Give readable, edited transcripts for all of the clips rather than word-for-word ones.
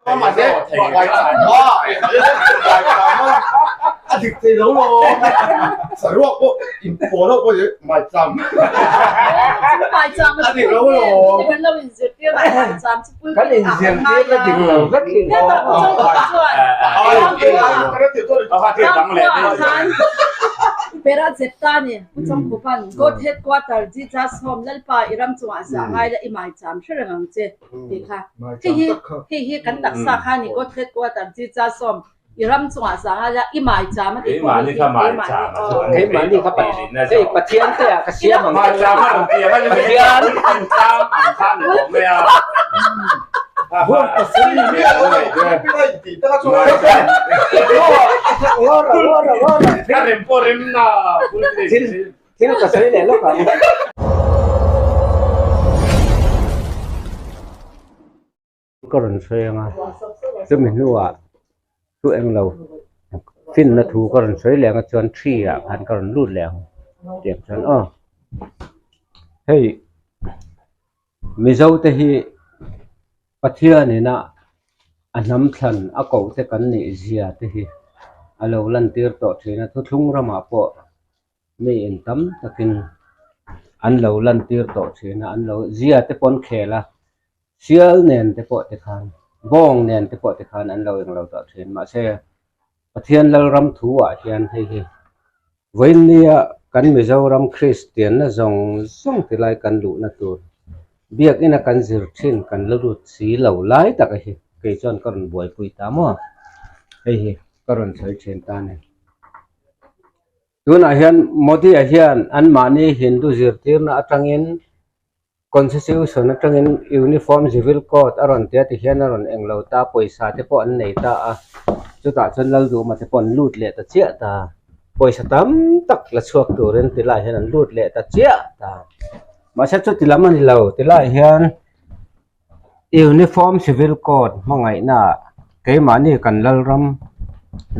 A dik thei lo lo saruak pawh in pawl ho pawh maicham a dik lo lo kan lo in zirtir a maicham chu pul kan in zirtir na dik lo vek hi Pera zepta ni Pu Chawngkhupan God Headquarter Jesus Home Lalpa i ram chungah zah ngai la i maicham hre reng ang che. tih kha hei hi hei hi kan taksa kha ni God headquarter chi cha sawm i ram chungah zanga la i mai cham a ti pawh hi keimahni kha hei Pathian te ah ka siam ang Pathian Thil ka sawi leh lawk ang. Ka rawn sawi ang a, chumi hnuah thu eng lo finna thu ka rawn sawi leh ang a chuan tree ah khan ka rawn lut leh ang tiang chuan aw. Hei Mizo te hi Pathian ina a hnam thlan a koh te kan nih zia te hi a lo lantir tawh thin a, thuthlung ramah pawh mi in tam takin an lo lantir tawh thin a, an lo zia te pawh an khel a, sial nen te pawh te khan bawng nen te pawh te khan an lo englo tawh thin mahse Pathian Lalram thu ah hian hei hi vawiinnia kan Mizoram Kristianna zawng zawng ti lai kan luhna tur biakina kan zir thin kan la lut si lo lai tak a hi kei chuan ka rawn buaipui ta maw hei hi ka rawn sawi thin ta a ni. Tunah hian Modi-a hian anmahni Hindu zirtirna atangin Constitution atangin Uniform Civil Code a rawn tia ti hian a rawn englo ta, pawisa te pawh an nei ta a, chutah chuan Lalduma te pawh an lut leh ta chiah ta, pawisa tam tak la chhuak turin ti lai hian an lut leh ta chiah ta. Mahse chuti lam a ni lo, ti lai hian Uniform Civil Code hmangaihna ah keimahni kan Lalram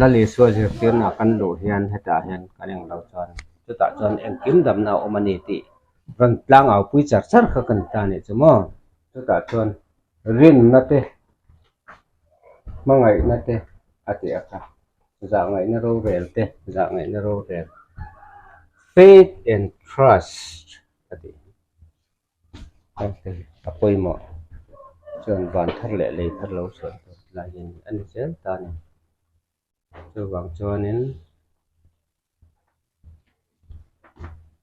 Lal Isua zirtirna kan luh hian hetah hian kan englo chuan chutah chuan engkim damna a awm a ni tih rawn tlang au pui char char kha kan ta nih chu maw chutah chuan rinna te hmangaihna te a tih a kha zahngaihna rorel te zahngaihna rorel faith and trust a tih. A pawimawh chuan van thar leh lei thar lo chhuah tur lai hi a ni zel ta a ni. Chuvang chuanin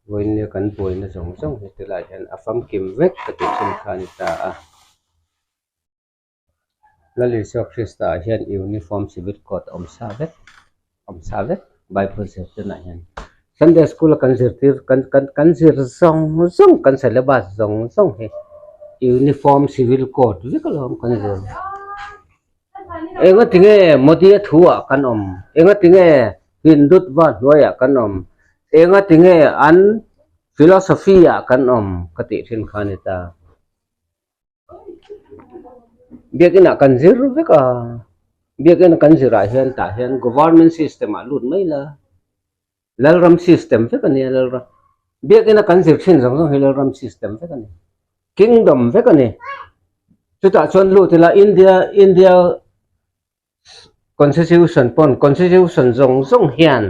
vawiin kan buaina zawng zawng hi tilai hian a famkim vek ka tih thin kha a ni ta a. Lal Isua Krista ah hian uniform civil code a awm sa vek awm sa vek bible zirtirna ah hian sunday school a kan zirtir kan kan kan zir zawng zawng kan syllabus zawng zawng hi uniform civil code vek alawm kan zir enga tinge modi a thu ah kan awm enga tinge hindutva hnuaiah kan awm enga tinge an philosophy ah kan awm ka tih thin kha a ni ta. Biakinn ah kan zir vek a, biakinn kan zir ah hian tah hian government system ah lut mai la, Lalram system vek a nia Lalram, biakinn a kan zir thin zawng zawng hi Lalram system vek a ni, kingdom vek a ni, chutah chuan lut ila India India constitution pawn constitution zawng zawng hian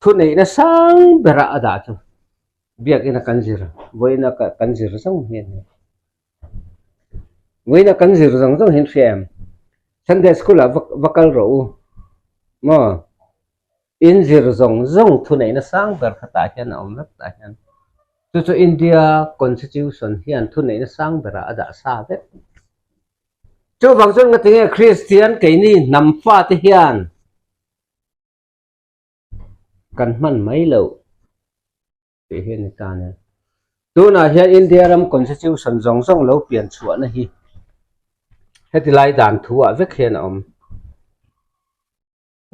thuneihna sang berah a dah chu. Biakina kan zir vawiina kan zir zawng hi a ni. Vawiina kan zir zawng zawng hi an hria em? Sunday school ah va kal rawh u maw? In zir zawng zawng thuneihna sang ber kha tah hian a awm vek tah hian. Chu chu India constitution hian thuneihna sang berah a dah sa vek. Chuvang chuan ngatinge Kristian keini hnam fate hian Kan hman mai loh tih hi a ni ta nia. Tunah hian India ram constitution zawng zawng lo pian chhuahna hi heti lai dan thu ah vek hian a awm.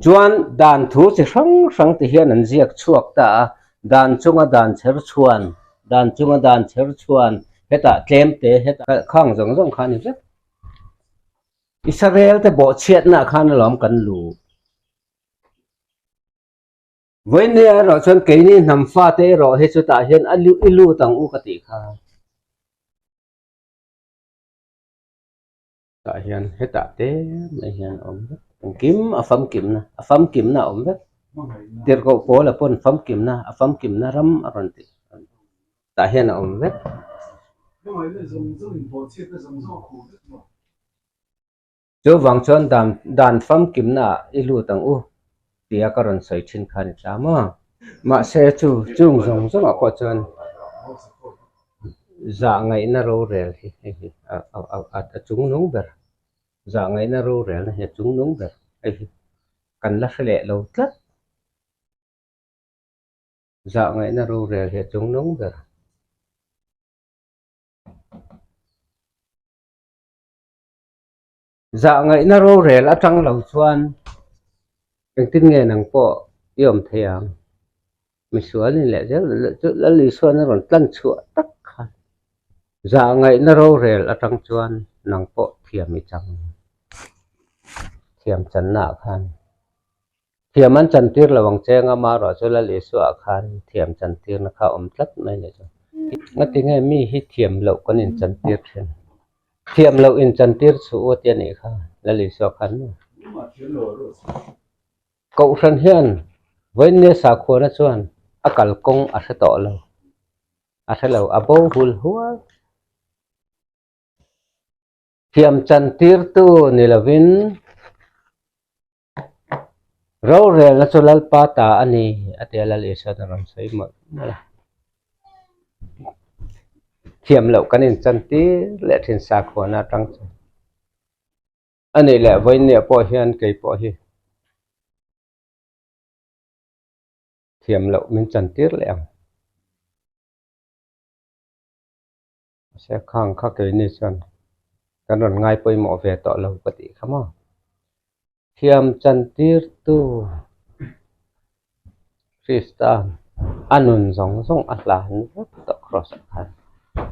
Chuan dan thu chi hrang hrang ti hian an ziak chhuak ta a, dan chunga dan chher chhuan, dan chunga dan chher chhuan hetah tlem te hetah khang zawng zawng kha a ni vek. Israel te bawhchhiatna ah khan alawm kan luh. Vawinia erawh chuan keini hnam fate erawh hi chutah hian a i lut ang u ka tih kha. Tah hian hetah te mai hian a awm vek engkim a famkimna a famkimna a awm vek tirhkoh pawl a pawn famkimna a famkimna ram a rawn tih tah hian a awm vek. Chuvang chuan dan dan famkimna ah i lut ang u tia ka rawn sawi thin kha a ni tla maw? Mahse chu chung zawng zawngah pawh chuan zah ngaihna rorel hi hei hi a chung nung ber, zah ngaihna rorelna hi a chung nung ber hei hi kan la hre leh lo tlat. Zah ngaihna rorel hi a chung nung ber. Zah ngaihna rorel atang lo chuan engtin nge nang pawh i awm thei ang? Misual in leh zel chu Lal Isuan a rawn tlan chhuah tak khan zah ngaihna rorel atang chuan nang pawh thiam i chang thiam channa ah khan thiam an chantir lo ang che anga amaherawh chu Lal Isua ah khan thiam chantirna kha a awm tlat mai a nih chu. Ngatinge mi hi thiam loh kan inchantir thin? Thiam loh inchantir chhuh u tia nih kha Lal Isua khan maw? Kohhran hian vawiinnia sakhuana chuan a kalkawng a hre tawh lo, a hre lo, a bo hul hual. Thiam chantirtu ni lovin Rorelna chu Lalpa ta a ni a ti a, Lal Isuan a rawn sawi mawlh mawlh a. Thiam loh kan inchantir leh thin sakhuana atang chuan. A nih leh vawiinniah pawh hian kei pawh hi thiam loh min chantir leh ang. Mahse khang kha keini chuan kan rawn ngai pawimawh ve tawh lo ka tih kha maw. Thiam chantirtu Krista a nun zawng zawng a hlan vek tawh cross ah khan.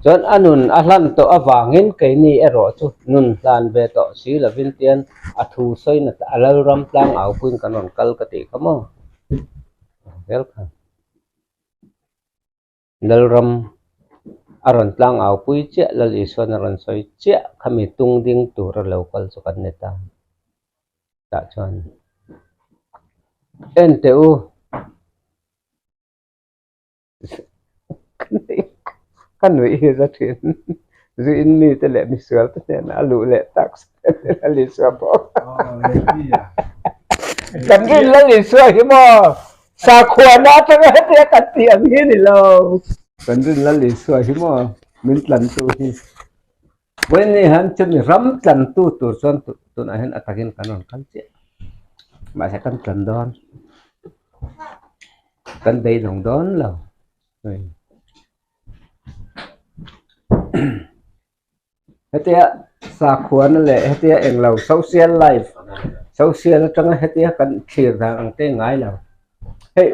Chuan a nun a hlan tawh avangin keini erawh chu nun hlan ve tawh si lovin tian a thu sawina a lalram tlang au puiin kan rawn kal ka tih kha maw. Vel khan. Lalram a rawn tlang au pui chiah, Lal Isuan a rawn sawi chiah khami tung ding tura lo kal chu kan ni ta. Tah chuan en teh u, ka nuih hi za thin, zu in mi te leh misual te hnenah a luh leh tak Lal Isua pawh. Kan rin Lal Isua hi maw? Sakhuana atanga hetia kan tih ang hi ni lo. Kan rin Lal Isua hi maw min tlantu hi. Vawiin ni hian chumi ram tlantu tur chuan tunah hian a takin kan rawn kal chiah. Mahse kan tlan dawn. Kan beidawng dawn lo. Hetia sakhuana leh hetia englo social life social atanga hetia kan thlir dan ang te ngai lo hei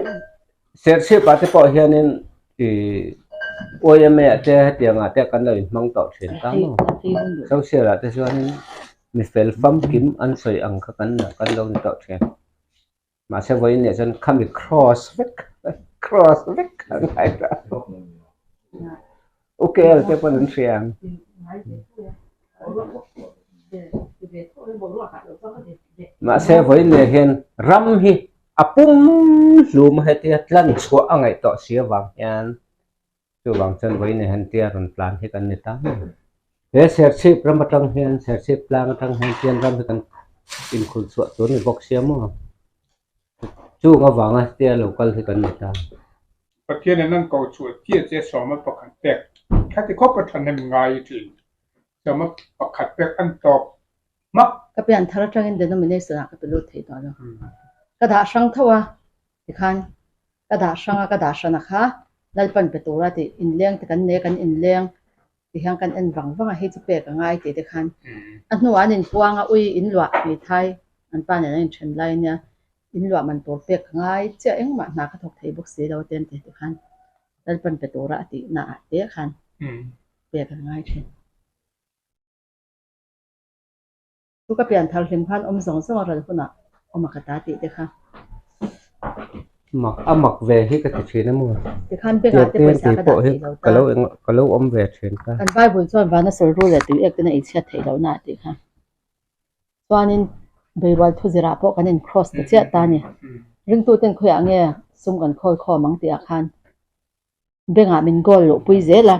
serchhip ah te pawh hianin ih yma ah te hetiang ah te kan lo inhmang tawh thin ta maw social ah te chuanin mi fel famkim an sawi ang kha kan kan lo ni tawh thin. Mahse vawiin leh chuan khami cross vek cross vek a ngai ta. UKL te pawn an hria ang. Mahse vawiin leh hian ram hi a pum hlum a hetia tlan chhuah a ngaih tawh si avang hian chuvang chuan vawiin leh hian tia rawn tlan hi kan ni ta mai. He Serchhip ram atang hian Serchhip tlang atang hian Tian ram hi kan inkhulh chhuah tur a ni bawk sia maw? Chung avanga tia lo kal hi kan ni ta. Pathianin an ko chhuah chiah che sawma pakhat pek khati khawp a thahnem ngai i thin. Sawma pakhat pek an tawp hmak. Ka pian thar atangin denomination ah ka pe lut thei tawh lo. Ka dah hrang tho a tikhan ka dah hrang a ka dah hran a kha Lalpan pe tura tih inleng te kan nei a kan inleng ti hian kan en vang vang a, hei chu pek a ngai tih te khan a hnuah an inpuang a, ui inluah hmeithai an pa nen an inthen lai ania inluah man tur pek a ngai chiah engmah hna ka thawk thei bawk si lo te an ti ti khan Lalpan pe tura a tihna ah te khan pek a ngai thin. Chu ka pian thar hlim khan awm zawng zawng a ral hunah awm a ka ta tih te kha. Mak a mak ve hi ka ti thin a maw. Tikhan bag ah te pawisa ka dah thei lo ta. Ka lo awm ve thin ka. Kan Bible chuan vana sawi ru leh tui ek ten a inchhiat theih lohna a tih kha. Chuanin beirual thuzirah pawh kan in cross ta chiah ta a ni. Ringtuten khawiah nge sum kan khawl khawm ang tih ah khan bengah min goal luh pui zel a.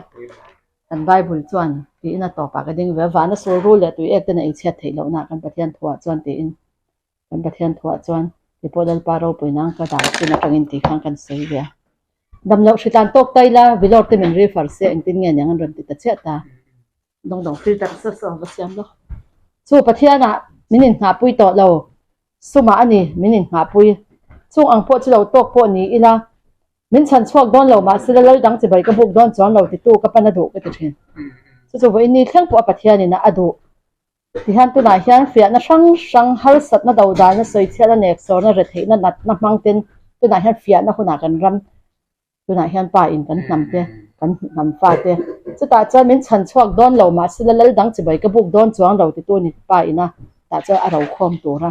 Kan Bible chuan tiin a tawpah ka ding ve a, vana sul rul leh tui ek ten a eichhiat theih lohna kan Pathian thuah chuan tiin kan Pathian thuah chuan ti pawh Lalpa ropui nang ka dan chin atangin tih khan kan sawi ve a. Damloh hritlan tawk ta ila Vilawr te min refer se engtin nge niang an rawn ti ta chiah ta. Dawng dawng filter sa sa va siam lo. Chu Pathian ah min in nghah pui tawh lo. Sumah a ni min in nghah pui. Chung ang pawh chu lo tawk pawh ni ila min chhan chhuak dawn lo mahse la lal dang chibai ka buk dawn chuang lo titu ka pan a duh ka ti thin. Chu chu vawiin ni thleng pawh a Pathian in a a duh. Tihian tunah hian fiahna hrang hrang harsatna dodalna sawichhiatna neksawrna retheihna natna hmang ten tunah hian fiahna hunah kan ram Tunah hian pa in kan hnam te, kan hnam fa te, chutah chuan min chhan chhuak dawn lo mahse la lal dang chibai ka buk dawn chuang lo titu ni pa ina tah chuan a ro khawm tur a.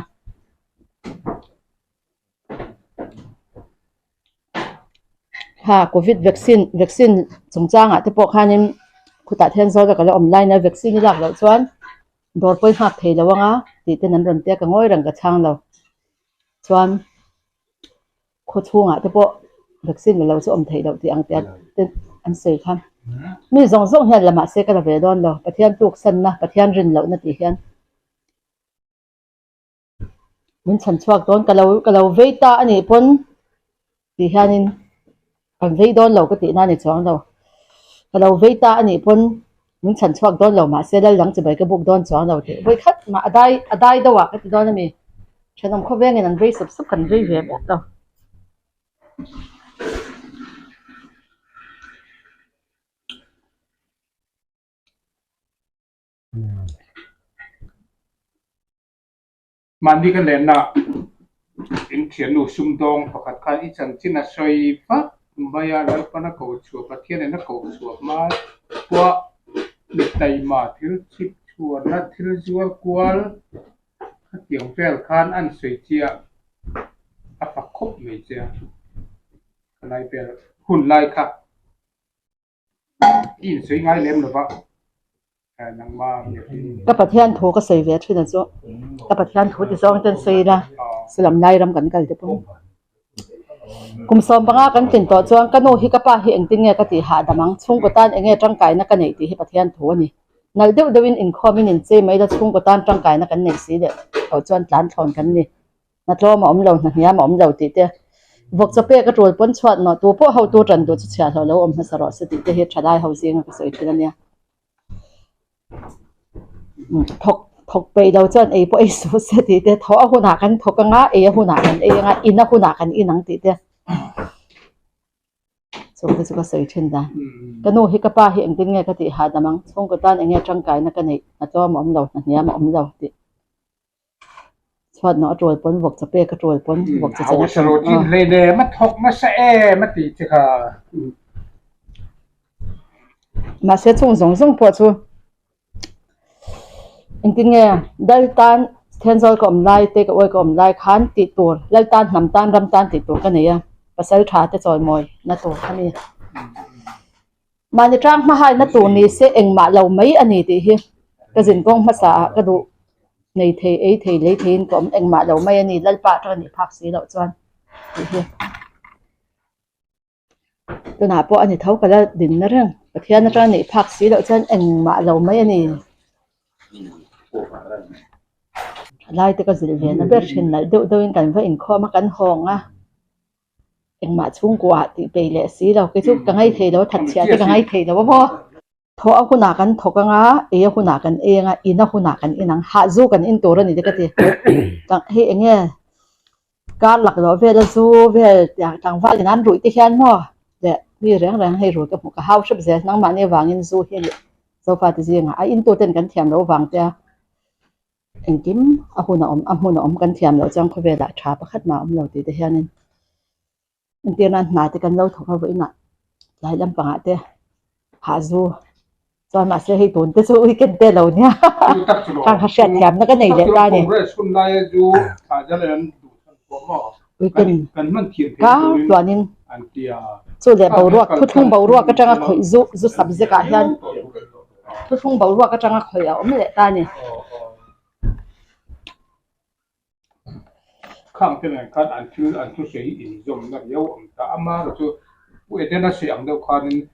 Kha covid vaccine vaccine chungchangah te pawh khanin khutah Thenzawl a ka la awm laina vaccine i lak loh chuan dawr pawi nghak thei lo anga tih ten an rawn tia ka ngawi reng ka chhang lo chuan. Khaw chhungah te pawh vaccine la lo chu awm theih loh tih ang te an sawi kha. Mi zawng zawng hian la mahse ka la ve dawn lo. Pathian tluksanna, Pathian rin lohna tih hian min chhan chhuak dawn. Ka lo ka lo vei ta a nih pawn tih hianin Kan vei dawn lo ka tih na ni chuang lo. Ka lo vei ta a nih pawn min chhan chhuak dawn lo mahse lal dang chibai ka buk dawn chuang lo tih vawi khat mah a dai a dai deuh ah ka ti dawn a mi. Thenawm khawvengin an vei sup sup kan vei ve miah lo. Mahni ka lenna in thiannu sumdawng pakhat khan i chanchin a sawi vak mai a, Lalpan a ko chhuah, Pathianin a ko chhuah hma pawh mi taima thil chhip chhuahna thil zual kual khatiang vel khan an sawi chiah a fak khawp mai che a, khalai vel hun lai kha. I insawi ngai lem lova nangma Ka Pathian thu ka sawi ve thin a chu ka Pathian thu ti zawng ten sawi ila Salam lai ram kan kal te pawh kum 15 kan tlin tawh chuan ka nu hi ka pa hi engtin nge ka tih hahdam ang chhungkaw tan enge tangkaina ka neih tih hi Pathian thu a ni nalh deuh deuhin inkhawm in inchei mai ila chhungkaw tan tangkaina kan neih si leh tawh chuan tlan thlawn kan ni. Hna tlawm a awm lo, hna hniam a awm lo tih te, vawk chaw pek a tul pawn chhuat nawh tu pawh hotu tan duh chu chhiah hlawh lo awm hmasa rawh se tih te hi thalai ho zinga ka sawi thin a nia. Thawk thawk peih lo chuan ei pawh ei suh se tih te, thawh a hunah kan thawk anga, ei a hunah kan ei anga, in a hunah kan in ang tih te. Chung te chu ka sawi thin dan. Ka nu hi ka pa hi engtin nge ka tih hahdam ang, chhungkaw tan enge tangkaina ka neih, hna tlawm a awm lo, hna hniam a awm lo tih. Chhuat nawh a tul pawn vawk chaw pek a tul pawn vawk chaw chen a tul. Hausa hlei nem a thawk nasa em a tih che kha. Mahse chung zawng zawng pawh chu engtin nge Lal tan Thenzawl ka awm lai te ka uai ka awm lai khan tih tur Lal tan hnam tan ram tan tih tur ka nei a pasal tha te chawimawi na tur a ni. Mahni tang hmahaina tur ni se engmah lo mai a ni tih hi ka zin kawng hmasa ah ka duh nei thei ei thei lei theiin ka awm engmah lo mai a ni Lalpa atanga nih phak si loh chuan tih hi tunah pawh a ni tho ka la dinna reng Pathian atanga nih phak si loh chuan engmah lo mai a ni. Thalai te ka zilh ve na ber thin nalh deuh deuhin kan va inkhawm a kan hawng a. Engmah chhungkua tih peih leh si lo kei chu ka ngaithei lo a that chhiah te ka ngaithei lo a maw. Thawh a hunah kan thawk anga ei a hunah kan ei anga in a hunah kan in ang hah zu kan in tur a ni te ka ti hei eng nge kar lak loh vel a zu vel tiang tlangval in an ruih te hian maw leh mi reng reng hei rui ka hmuh ka hau hrep zel nangmahni avangin zu hi zofa te zingah a in tu ten kan thiam loh vang te a. Engkim a hun a awm, a hmun a awm kan thiam loh chuan khawvelah tha pakhat mah a awm lo tih te hianin entir nan hna te kan lo thawk a vawiinah tlai lampangah te hahzu chuan mahse hei tun te chu weekend te lo nia kha kha hriat thiamna ka nei leh ta a ni. Weekend kar tluanin chu leh boruak thuthlung boruak atanga khawih zu zu subject ah hian. Thuthlung boruak atanga khawih a awm leh ta a ni. Khang te nen khan an thil an thusawi hi inzawmna riau a awm ta. Amaherawhchu chu Pu Edena sawi ang deuh khanin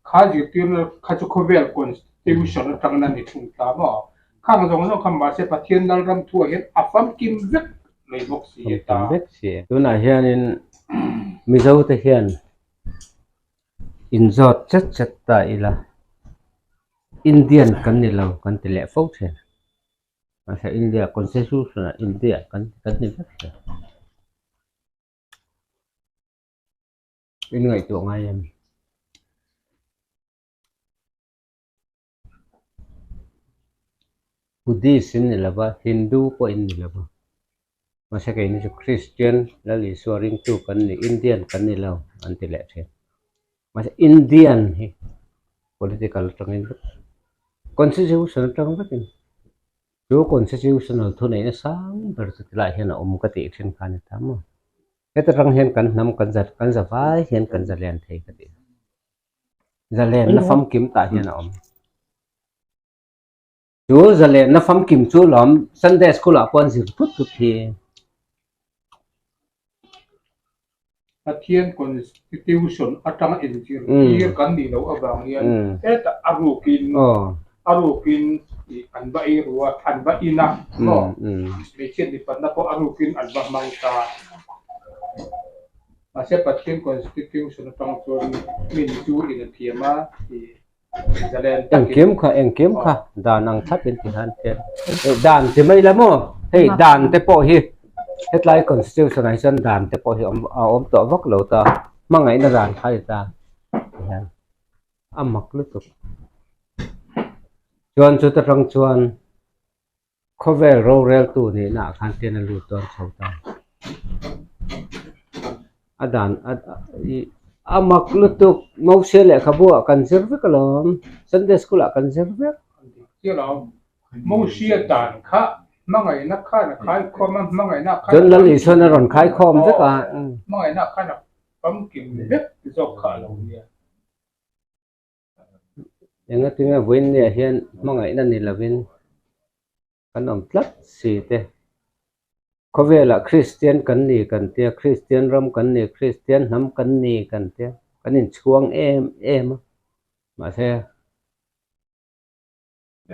kha zirtirna kha chu khawvel constitution atangin a ni thung ta maw? Khang zawng zawng kha mahse Pathian Lalram thuah hian a famkim vek mai bawk si a ta. Famkim vek si. Tunah hianin Mizote hian inzawt chet chet ta ila Indian kan ni lo kan ti leh fo thin. Mahse India Constitution ah India kan kan ni vek thin. In ngaihtuah ngai em? Buddhist in ni lova, Hindu pawh in ni lova. Mahse keini chu Christian Lal Isua ringtu kan ni, Indian kan ni lo an ti leh thin. Mahse Indian hi political atangin vek, constitution atang vekin chu constitutional thuneihna sang ber chu tilaiah hian a awm ka tih thin kha a ni ta maw. Heta tang hian kan hnam kan za kan za vai hian kan za lian thei ka ti. Zalenna famkim tah hian a awm. Chu zalenna famkim chu lawm Sunday school ah pawh an zir thut thut hi. Pathian Constitution atanga inzirtir kan nih loh avang hian hetah a rukin a rukin an va ei ru a, an va in a maw? Hmeichhiat mipatna pawh a rukin an va hmang ta. Mahse Pathian Constitution atang chuan min chu in a thiam a tih zalen takin. Engkim kha engkim kha dan ang thlap in ti han thian. Hei dan ti mai la maw? Hei dan te pawh hi hetlai Constitution ah hi chuan dan te pawh hi awm a awm tawh vak lo ta. Hmangaihna dan kha a ni ta tihian a mak lutuk. Chuan chuta tang chuan. Khawvel roreltu nihna ah khan tian a lut dawn chho ta. A dan a ih a mak lutuk Mose lehkhabu ah kan zir vek alawm Sunday school ah kan zir vek. Mose dan kha hmangaihna khan a khaikhawm a, hmangaihna khan Chuan Lal Isuan a rawn khaikhawm vek a. Hmangaihna khan a famkim vek zawk kha a lo nia. Engatinge vawiinniah hian hmangaihna ni lovin kan awm tlat si te. Khawvelah Kristian kan ni kan tia, Kristian ram kan ni, Kristian hnam kan ni kan tia, kan inchhuang em em a. Mahse,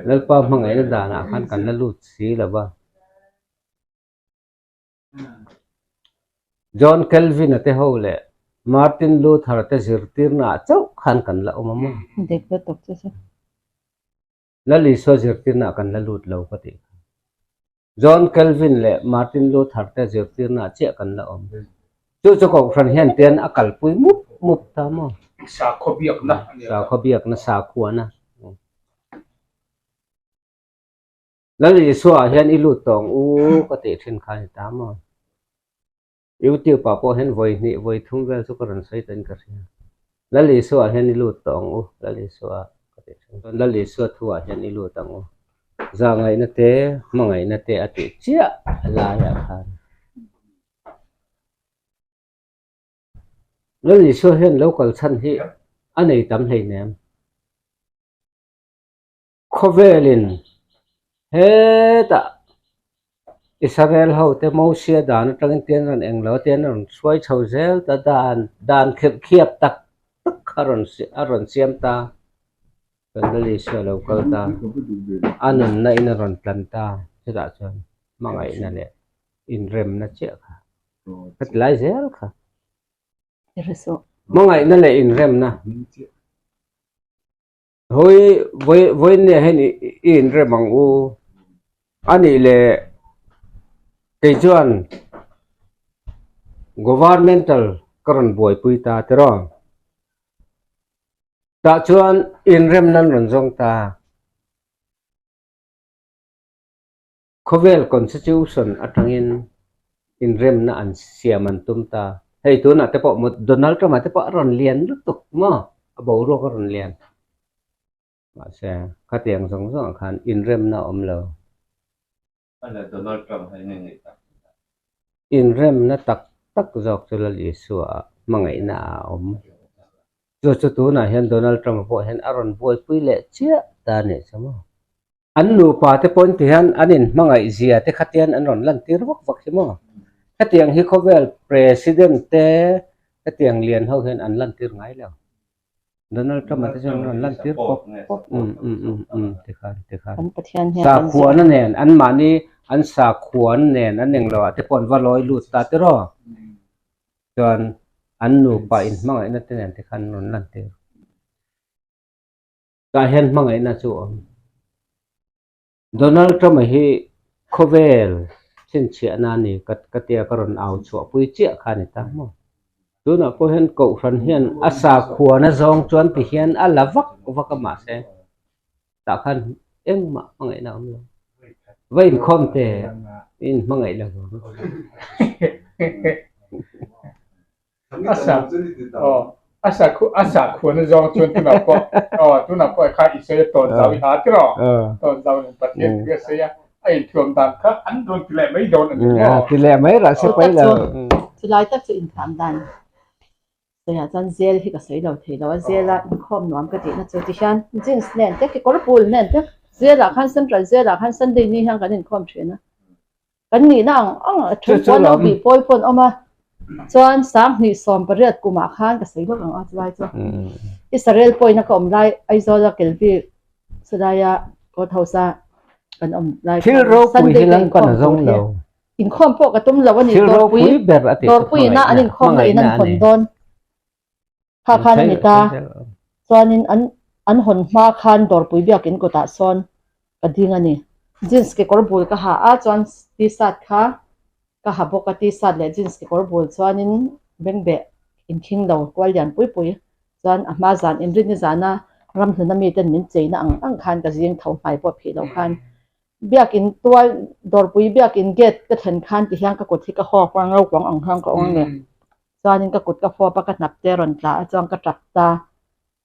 Lalpa hmangaihna danah khan kan la lut si lo va. John Calvin-a te ho leh Martin Luther-a te zirtirna ah chauh khan kan la awm a maw? Dik lutuk chu chu. Lal Isua zirtirna ah kan la lut lo ka tih kha. John Calvin leh Martin Luther te zirtirna ah chiah kan la awm. Chu chu Kohhran hian tian a kalpui mup mup ta maw? Sakhaw biakna a nia. Sakhaw biakna, sakhuana. Lal Isua ah hian i lut tawng u ka tih thin kha a ni ta maw? YouTube ah pawh hian vawi hnih vawi thum vel chu ka rawn sawi tawhin ka hria. Lal Isua ah hian i lut tawng u Lal Isua ka tih thin chuan Lal Isua thu ah hian i lut ang u. Zahngaihna te hmangaihna te a tih chiah laiah khan. Lal Isua hian lo kal chhan hi a nei tam hleinem. Khawvelin hetah Israel hote Mosia dan atangin tian rawn eng lo tian rawn hruai chho zel ta dan dan khirh khiap tak tak kha rawn a rawn siam ta chuan Lal Isua lo kal ta a nunna in a rawn tlan ta chutah chuan hmangaihna leh inremna chiah kha ka ti lai zel kha hmangaihna leh inremna. Hawi vawi vawiinniah hian i inrem ang u. A nih leh kei chuan governmental ka rawn buaipui ta tiraw. Tah chuan inrem nan rawn zawng ta. Khawvel Constitution atangin inremna an siam an tum ta. Hei tunah te pawh Donald Trump-a te pawh a rawn lian lutuk maw? A boruak a rawn lian. Mahse, khatiang zawng zawngah khan inremna a awm lo. Donald Trump hi nge ngeih tak? Inremna tak tak zawk chu Lal Isua ah hmangaihna ah a awm. Chu chu tunah hian Donald Trump-a pawh hian a rawn buaipui leh chiah ta a nih chu maw? An nupa te pawhin ti hian an inhmangaih zia te kha tian an rawn lantir vak vak hi maw? Hetiang hi khawvel President te hetiang lian ho hian an lantir ngai lo. Donald Trump a te chuan an rawn lantir pawp pawp um um um um tikhan tikhan. Kan Pathian hian kan Sakhuana nen anmahni an sakhuan nen an englo ah te pawh an va lawi lut ta tiraw. Chuan an nupa inhmangaihna te nen tikhan an rawn lantir. Tah hian hmangaihna chu a awm. Donald Trump-a hi khawvel chhinchhiahna a ni ka ka tia ka rawn au chhuah pui chiah kha a ni ta maw. Tunah pawh hian Kohhran hian a sakhuana zawng chuan ti hian a la vak vak a mahse tah khan engmah hmangaihna a awm lo. Va inkhawm teh i inhmangaih lo vang. A sa aw a sa khu a sa khuan a zawng chuan tunah pawh aw tunah pawh kha i sawi a tawn zau i ha tiraw tawn zau in Pathian thu a sawi a a inthuam dan kha an rawn ti leh mai dawn a ni maw? Ti leh mai rah se pai lo. Chulai tak chu inthuam dan sawiah chuan zel hi ka sawi lo thei lo a zela inkhawm nuam ka tihna chu tihian jeans nen te kekawr bul nen te zelah khan central zelah khan Sunday ni hian kan inkhawm thin a. Kan nihna ang ang a then chuan lo bih pawi pawh an awm a, chuan 28 kumah khan ka sawi lawk ang a chulai chu Israel pawina ka awm lai Aizawla Kelvi chulaia Court House a kan awm lai Thil khan ropui Sunday hi ka lan inkhawm pan a tur zawng hi lo. inkhawm pawh ka tum lo a ni Thil Dawrpui ropui ber a tih chu Dawrpuiina an hmangaihna inkhawmna in an hmangaihna a hawn ni. dawn kha khan a ni ta. Chuanin an an hawn hma khan Dawrpui biakin kawtah sawn ka ding a ni. Jeans kekawr bul ka ha a, chuan t-shirt kha ka ha bawk a, t-shirt leh jeans kekawr bul chuanin bengbeh inkhing lo kual lian pui pui chuan a hma zan inrinni zana ramhluna miten min cheina ang ang khan ka zing tho hmai pawh phih lo khan biakin tual Dawrpui biakin gate ka thlen khan tihian ka kut hi ka hawk a, naupang ang hian ka awm a ni. Chuanin ka kut ka fawp a, ka hnap te a rawn tla a, chuan ka tap ta,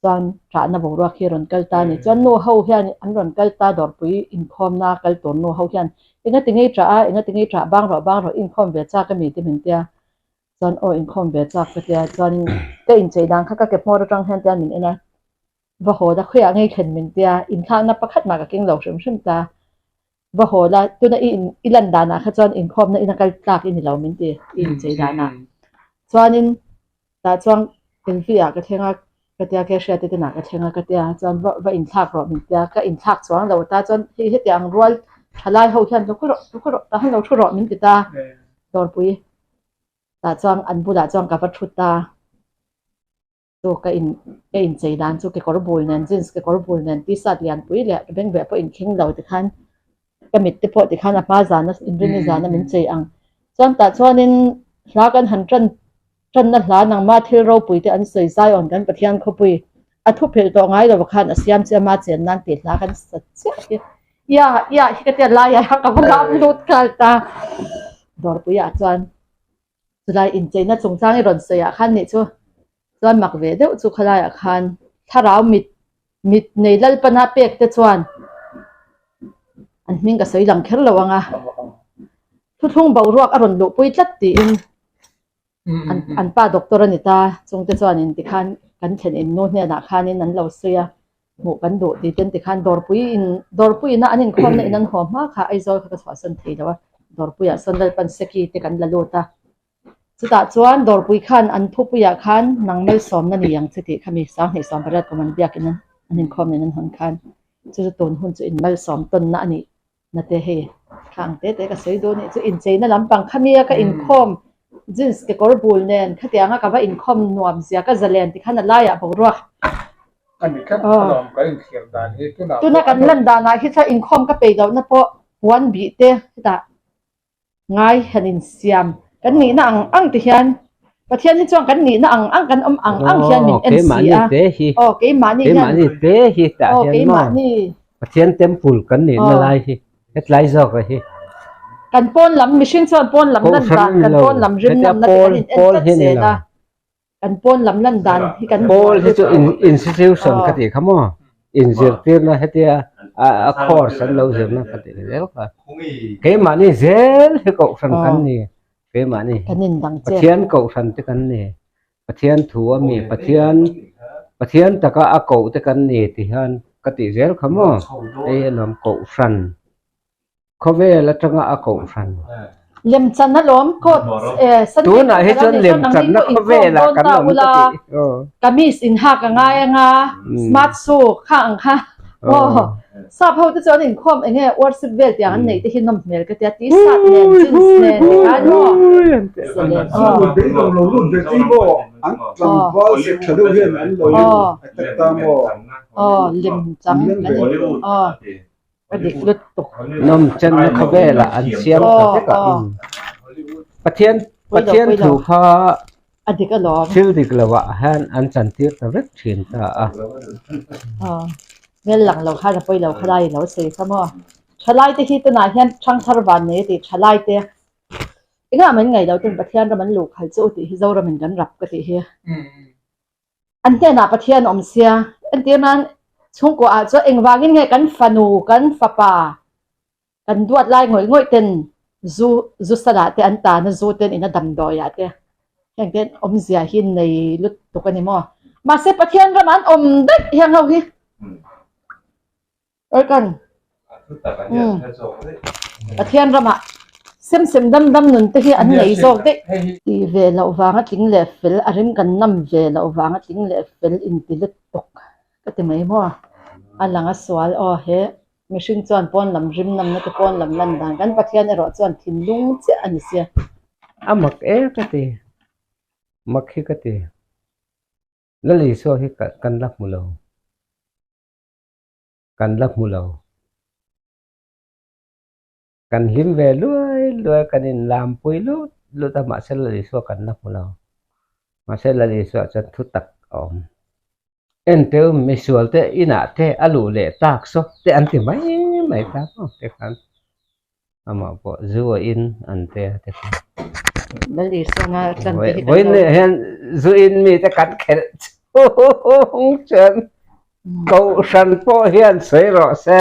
chuan ṭahna boruak hi a rawn kal ta a ni. Chuan nu ho hian an rawn kal ta dawrpui inkhawmna kal tur nu ho hian engati ngei ṭah a, engati ngei ṭah bang rawh bang rawh inkhawm ve chak a mi te min tia, chuan aw inkhawm ve chak ka tia, chuanin ka inchei dan kha ka ke hmawr aṭang hian tian min en a, va haw la khawiah ngei thlen min tia, inthlakna pakhat mah ka keng lo hrim hrim ta. Va haw la, tuna i in i lan danah kha chuan inkhawmna ina kal tlak i ni lo min ti, i inchei danah. Chuanin tah chuan Kelvi ah ka thleng a, ka tia ke hriat te tenah ka thleng a ka tia, chuan va va inthlak rawh min tia, ka inthlak chuang lo ta chuan hei hetiang ang rual thalai ho hian lo khaw rawh, lo khaw rawh, tah han lo thu rawh min ti ta, dawrpui tah chuan an bulah chuan ka va thu ta. Chu ka in ka inchei dan chu kekawr bul nen jeans kekawr bul nen t-shirt lian pui leh ka bengbeh pawh inkhing lo tikhan ka mit te pawh tikhan a hma zana inrinni zana min chei ang. Chuan tah chuanin hla kan han tan tanna hla nangma thil ropui te an sawi Zion kan Pathian khawpui a thu philh tawh ngai lo khan a siam che ama chen nan tih hla kan sa chiah hi ia ia hi ka tia laiah ka va lam lut nghal ta dawrpuiah chuan. Chulai incheina chungchang i rawn sawi ah khan nih chu chuan mak ve deuh chu khalai ah khan thlarau mit mit nei Lalpana pek te chuan an hming ka sawi lang kher lo ang a, thuthlung boruak a rawn luhpui tlat tiin an an pa doctor a ni ta chungte chuan in tikhan kan thlen in nu hnenah khanin an lo sawi a hmuh kan duh tih ten tikhan dawrpui in dawrpui ina an inkhawmna in an haw hma kha Aizawl kha ka chhuahsan thei lo a dawrpuiah sawn Lalpan Seki te kan la lut a chutah chuan dawrpui khan an thupuiah khan nang malsawmna ni ang che tih kha mi 28 kum an biakin an inkhawmna in an hawn khan chu chu tun hun chu in malsawm tawnna a nih na te hei thla ang te te ka sawi dawn anih chu incheina lampang kha nia ka inkhawm jeans kekawr bul nen khatianga ka va inkhawm nuam zia ka zalen tikhan a laiah boruak tuna kan lan danah hi chuan inkhawm ka peih lohna pawh puan bih te hetah Ngai han insiam kan nihna ang ang te hian Pathian hi chuan kan nihna ang ang kan awm ang ang hian min en si a. Aw keimahni hian Keimahni te hi tah hian maw Pathian temple kan nihna lai hi hetlai zawk a hi. Kan pawn lam mihring chuan pawn lam lan dan kan pawn lam rim namna te kan in en tlat zel a. Kan pawn lam lan dan hi kan Pawl hi chu institution ka tih kha maw inzirtirna hetia a course an lo zirna ka tih zel kha keimahni zel hi kohhran kan ni keimahni Pathian kohhran te kan ni Pathian thu a mi Pathian Pathian taka a koh te kan ni ti hian ka tih zel kha maw hei alawm kohhran khawvel atanga a kohhran. Lemchan alawm coat Sunday Tunah hi chuan lemchanna khawvelah kan awm ka ti. Kamis in hak a ngai anga smart shoe kha ang kha aw sap ho te chu an inkhawm eng nge worship vel tiang an neih te hi nawm hmel ka tia t-shirt nen jeans nen ti khan maw aw lemchang an aw A dik lutuk. Nawmchenna khawvelah an siam ta vek a. Pathian Pathian thu kha A dik alawm. Thil dik lovah hian an chantir ta vek thin ta a. Aw, hmel lang lo khan a pawi lo kha lai i lo sawi kha maw. Thalai te hi tunah hian thangthar van nei a tih thalai te engah mah in ngaih loh ten Pathian ram an luh khalh chu u tih hi Zoramin kan rap ka tih hi. An hnenah Pathian a awm sia. Entir nan chhungkua ah chuan engvangin nge kan fanu, kan fapa, kan duat lai ngawih ngawih ten zu, zu salah te an tana zu ten ina damdawi ah te heng te awmzia hi nei lutuk a ni maw. Mahse Pathian ramah an awm daih hiang ho hi. Erkan. Pathian ramah sem sem dam dam nun te hi an nei zawk daih. Ti ve loh vanga tling leh fel, a rim kan nam ve loh vanga tling leh fel inti lutuk ka ti mai maw? A lang a sual aw he mihring chuan pawn lam rim namna te pawn lam lan dan kan Pathian erawh chuan thinlung chiah a ni sia. A mak e ka ti, mak hi ka ti. Lal Isua hi kan la hmu lo. Kan la hmu lo. Kan hlim ve luai luai, kan inlampui lut lut a, mahse Lal Isua kan la hmu lo. Mahse Lal Isua chuan thu tak a awm. Enteu misual te inah te a luh leh tak saw te an ti mai mai ta maw te khan. Amah pawh zu a in an te a te khan. Lal Isua nga tlan te hi kan lo. Vawiin leh hian zu in mi te kan khelh chhung chuan Kohhran pawh hian sawi rawh se.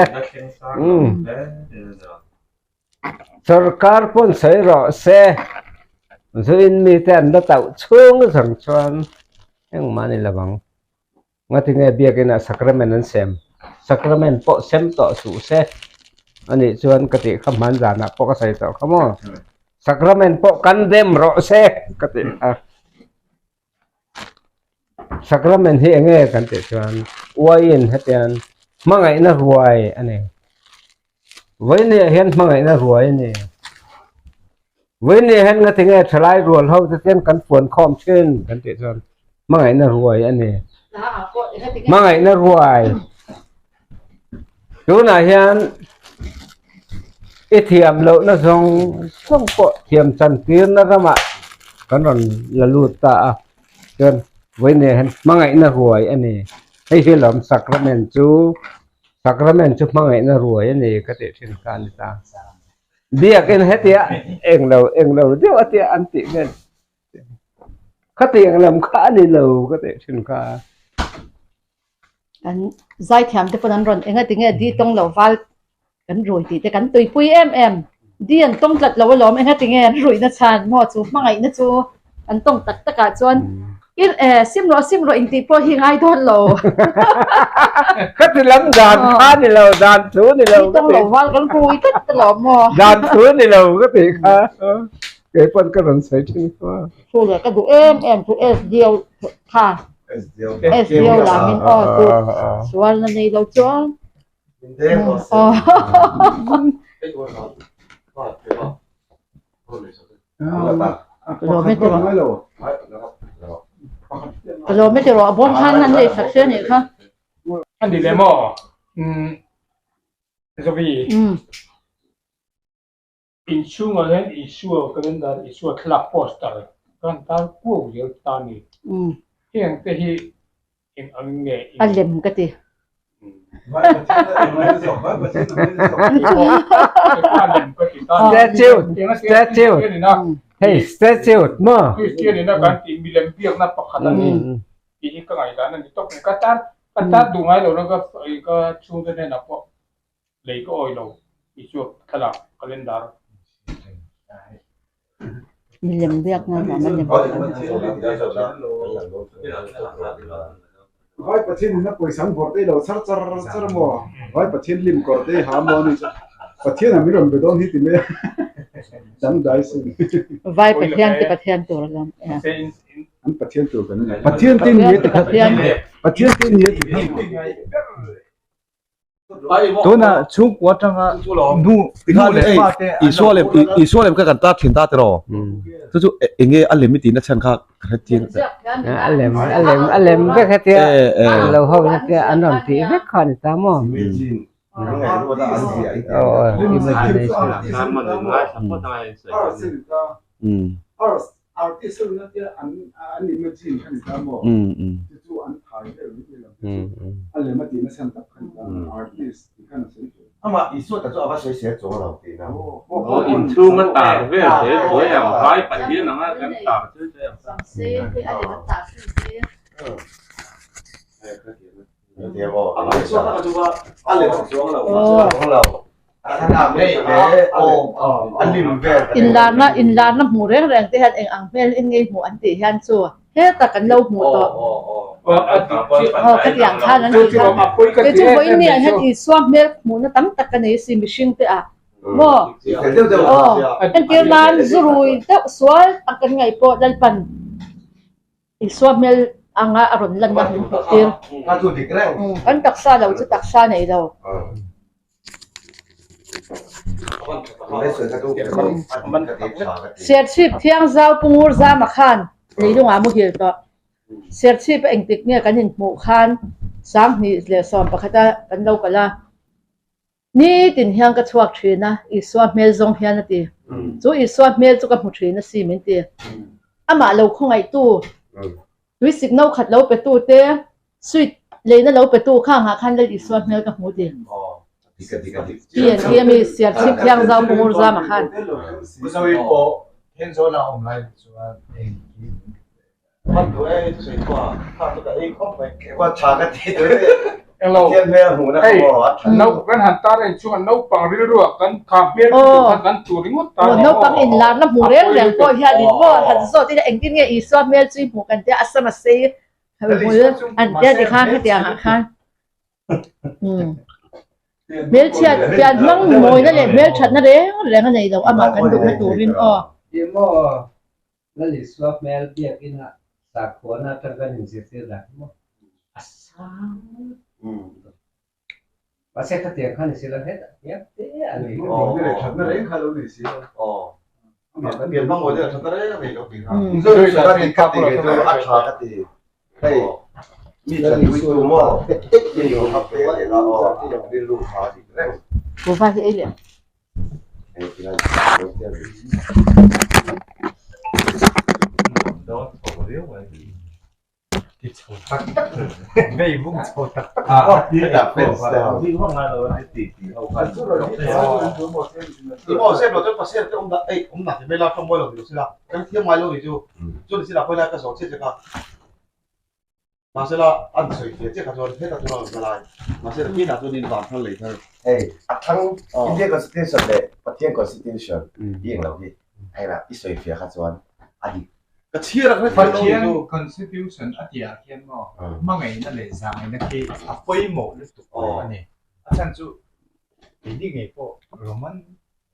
Sorkar pawn sawi rawh se. Zu in mi te an la tauh chhung zawng chuan engmah a ni lo ang. Ngatinge biakinah sacrament an sem? Sacrament pawh sem tawh suh se anih chuan ka tih kha hman zanah pawh ka sawi tawh kha maw? Sacrament pawh kan dem rawh se ka tih kha. Sacrament hi enge kan tih chuan uaiin hetiang hmangaihna ruai a ni. Vawinia hian hmangaihna ruai a ni. Vawinia hian ngatinge thalai rual ho te chuan kan fuan khawm thin kan tih chuan hmangaihna ruai a ni. Hmangaihna ruai. Tunah hian i thiam lohna zawng zawng pawh thiam chan tirna ramah kan rawn la lut ta a. Chuan vawinia hian hmangaihna ruai a ni. Hei hi lawm sacrament chu Sacrament chu hmangaihna ruai a ni ka tih thin kha a ni ta. Biakin hetia englo englo deuh a tia an tih vel khatiang lam kha a ni lo ka tih thin kha. Kan zaithiam te pawn an rawn eng a tinge di tawng lo val kan rui tih te kan tuipui em em. Di an tawng tlat lo alawm eng a tinge an ruihna chhan maw chu hmangaihna chu An tawng tak tak ah chuan i sim rawh sim rawh intih pawh hi ngai dawn lo. Ka ti lam dan kha ni lo, dan thu ni lo. Tawng lo val kan hui tlat ta lo maw. Dan thu ni lo ka tih kha. Kei pawn ka rawn sawi thin kha. Thu leh ka duh em em chu SDO kha. SDO lamin aw chu sualna nei lo chuan. Ka lawm e tiraw a bawm khan an lei sak se anih kha. A ni le maw Zovi inchhungah hian Isua calendar Isua thlalak poster kan tar kuau zel ta a ni. Heng te hi Eng ang nge in. A lem ka ti. Statue, statue. Hei statue maw? Kristian ina kan tih milem biakna pakhat a ni tih hi ka ngaihdan a ni tawp mai. Ka tan ka tan duh ngai lo na ka ka chhungte hnenah pawh lei ka awi lo Isua thlalak calendar. Milem biakna vang a ni. Vai Pathian in a pawisa an vawrh te lo char char char maw? Vai Pathian lim kawr te ha maw ni chu Pathian a min rawn be dawn hi ti mai a. Dangdai sin. Vai Pathian te Pathian tur alawm. An Pathian tur kan ni. Pathian te ni ti kha. Pathian te ni ti kha. Tuna chhungkua atanga nu nu leh pa te Isua lem Isua lem kha kan tar thin ta tiraw. Chu chu enge a lem i tihna chhan kha ka hre chiang ta. A lem a lem a lem vek hetia lo ho hetia an rawn tih vek kha a ni ta maw. Artist ho na tia an an imagine kha ni ta maw? Chu chu an thai vel ni ti lo chu a lem a tihna chhan tak kha ni ta artist tih khan a sawi ve. Amah Isua ta chu a va sawi sel chuang lo tihna. Aw inchhung a tar vel zel chuai ang vai Pathian anga kan tar chu chuai ang. Inlarna inlarna hmuh reng reng te hian eng ang hmel in ngei hmuh an tih hian chu heta kan lo hmuh tawh aw khatiang khan an tih khan kei chu vawiin ni ah hian Isua hmel hmuhna tam tak ka nei si mihring te ah maw aw entir nan zurui deuh sual ang kan ngaih pawh Lalpan Isua hmel anga a rawn lanna min hmuh tir. Kan taksa lo chu taksa nei lo. Serchhip Thiangzau Pu Ngur Zama khan leilungah muhil tawh. Serchhip a engtik nge kan inhmuh khan 2011 a kan lo kal a. Nitin hian ka chhuak thin a, Isua hmel zawng hian a ti. Chu Isua hmel chu ka hmu thin a si min ti. Amah lo khawngaihtu, tuisik no khat lo petu te, sweet leina lo petu kha angah khan Lal Isua hmel ka hmu ti. P&T ami Siarchhip Thiangzau Pu Ngurzama khan. Kan han tar en chuan naupang rilruah kan kha hmel chu khan kan tur ringawt ta ni. Naupang inlarna hmu reng reng pawh hian in maw han zawt ila engtin nge Isua hmel chu i hmuh kan tia a sam a sei hmul an tia tikhan hetiang ah khan Hmelchhiat pian hmang mawina leh hmelthatna reng reng a nei lo amah kan duhna turin aw. Lal Isua hmel biakina sakhuana atang kan inzirtir dan hi maw a sang lutuk. Mahse khatiang kha ni si lo hetah hian te a ni. Thatna reng kha lo ni si. Pian hmang mawi leh thatna reng a nei lo tih kha. Ka ti ka ti kei chu a tha ka ti. Hei mi tha tui tu maw mi lo hap ve leh la aw rilru tha dik reng. Kuhva hi ei leh. Mahsela an sawi fia chiah kha chuan hetah chuan a rawn kal ai. Mahsela kinah chuan in van thar lei thar. Hei a thlang India Constitution leh Pathian Constitution i eng lo hi hei lah i sawi fia kha chuan a dik. Ka chhiar a hre thiam lo Pathian Constitution a tih ah khian maw hmangaihna leh zahngaihna khi a pawimawh lutuk a ni. A chhan chu keini ngei pawh Roman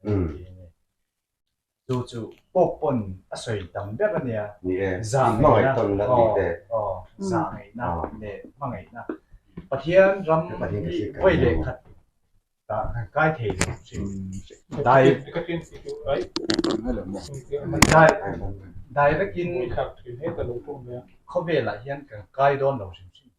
tih a ni. Chu chu pawp pawn a sawi tam ber a nia. Ni e, hmangaih tawn na tih te. Aw, zahngaihna leh hmangaihna. Pathian ram hi vawi leh khat tah kan kai thei lo hrim. Dai direct in khawvelah hian kan kai dawn lo hrim hrim.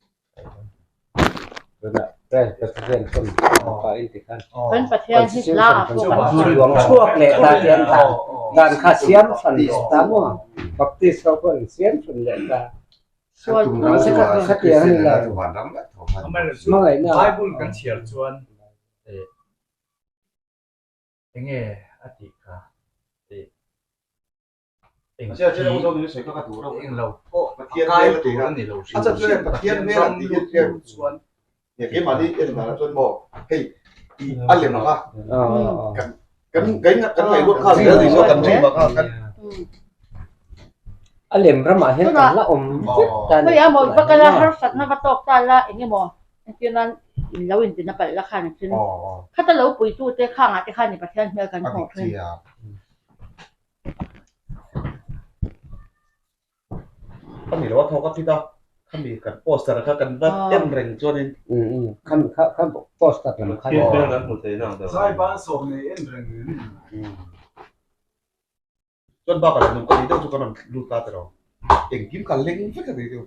Kan Pathian hi hla ah pawh kan hmu. Chhuak leh ta te an dan dan kha siam hran leh ta maw Baptist ho pawh an siam hran leh ta mahse khatiang a ni lo hmangaihna Bible kan chhiar chuan enge a tih kha Eng lo pawh a kai tur a ni lo hrim hrim Pathian ram lut tur chuan A lem ramah hian kan la awm vek ta a ni. Khawiah maw va kal a harsatna va tawk ta la eng emaw entir nan in lo intina palh la khan a then. Khata lo puitute khangah te khan i Pathian hmel kan hmuh thin. a ni lo a thawk a fit a, khami kan poster kha kan va en reng chuanin. Umm khami kha kha poster lam kha. Pathian hmel kan hmu thei na ang deuh. Zai ban sawm nei en reng nen. Chuan bakah leh nung ka tih deuh chu kan rawn lut ta tiraw. Engkim ka leng vek a ni chu.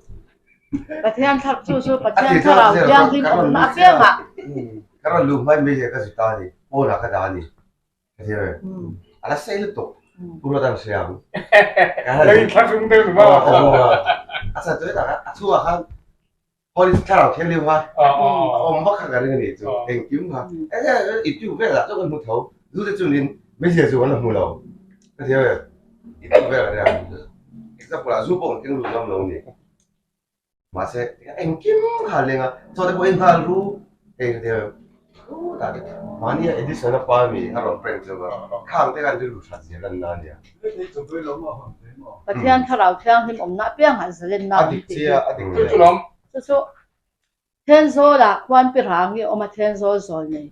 Pathian thlarau chu chu Pathian thlarau thianghlim awmna apiangah. Ka rawn luh hmai mai hi ka zut ta a ni, pawnah ka dah a ni. Ka ti ve. A la sei lutuk. Pu Ruat ang hria ang. Ka inthlahrung deuh ni maw? A chan chu hetah khan a chhungah khan Holy Thlarau Thianghlim kha a awm vak kha ka ring a nih chu. Engkim kha. Youtube velah chuan kan hmu tho. Zu te chunin hmeichhia chu kan la hmu lo. Ka ti ve. Youtube velah nia. Example ah zu pawh kan keng lut ngam lo a ni. Mahse, engkim kha a leng a, chaw te pawh en nghal ru hei ka tia khutah te mahni a Edison a pa mi a rawn prank chu a khang te khan rilru that zia lan na ania. Pathian Thlarau Thianghlim awmna apiangah zalenna a awm tih hi. Chu chu lawm. Chu chu Thenzawlah khuan pi rang i awm a, Thenzawl zawl nei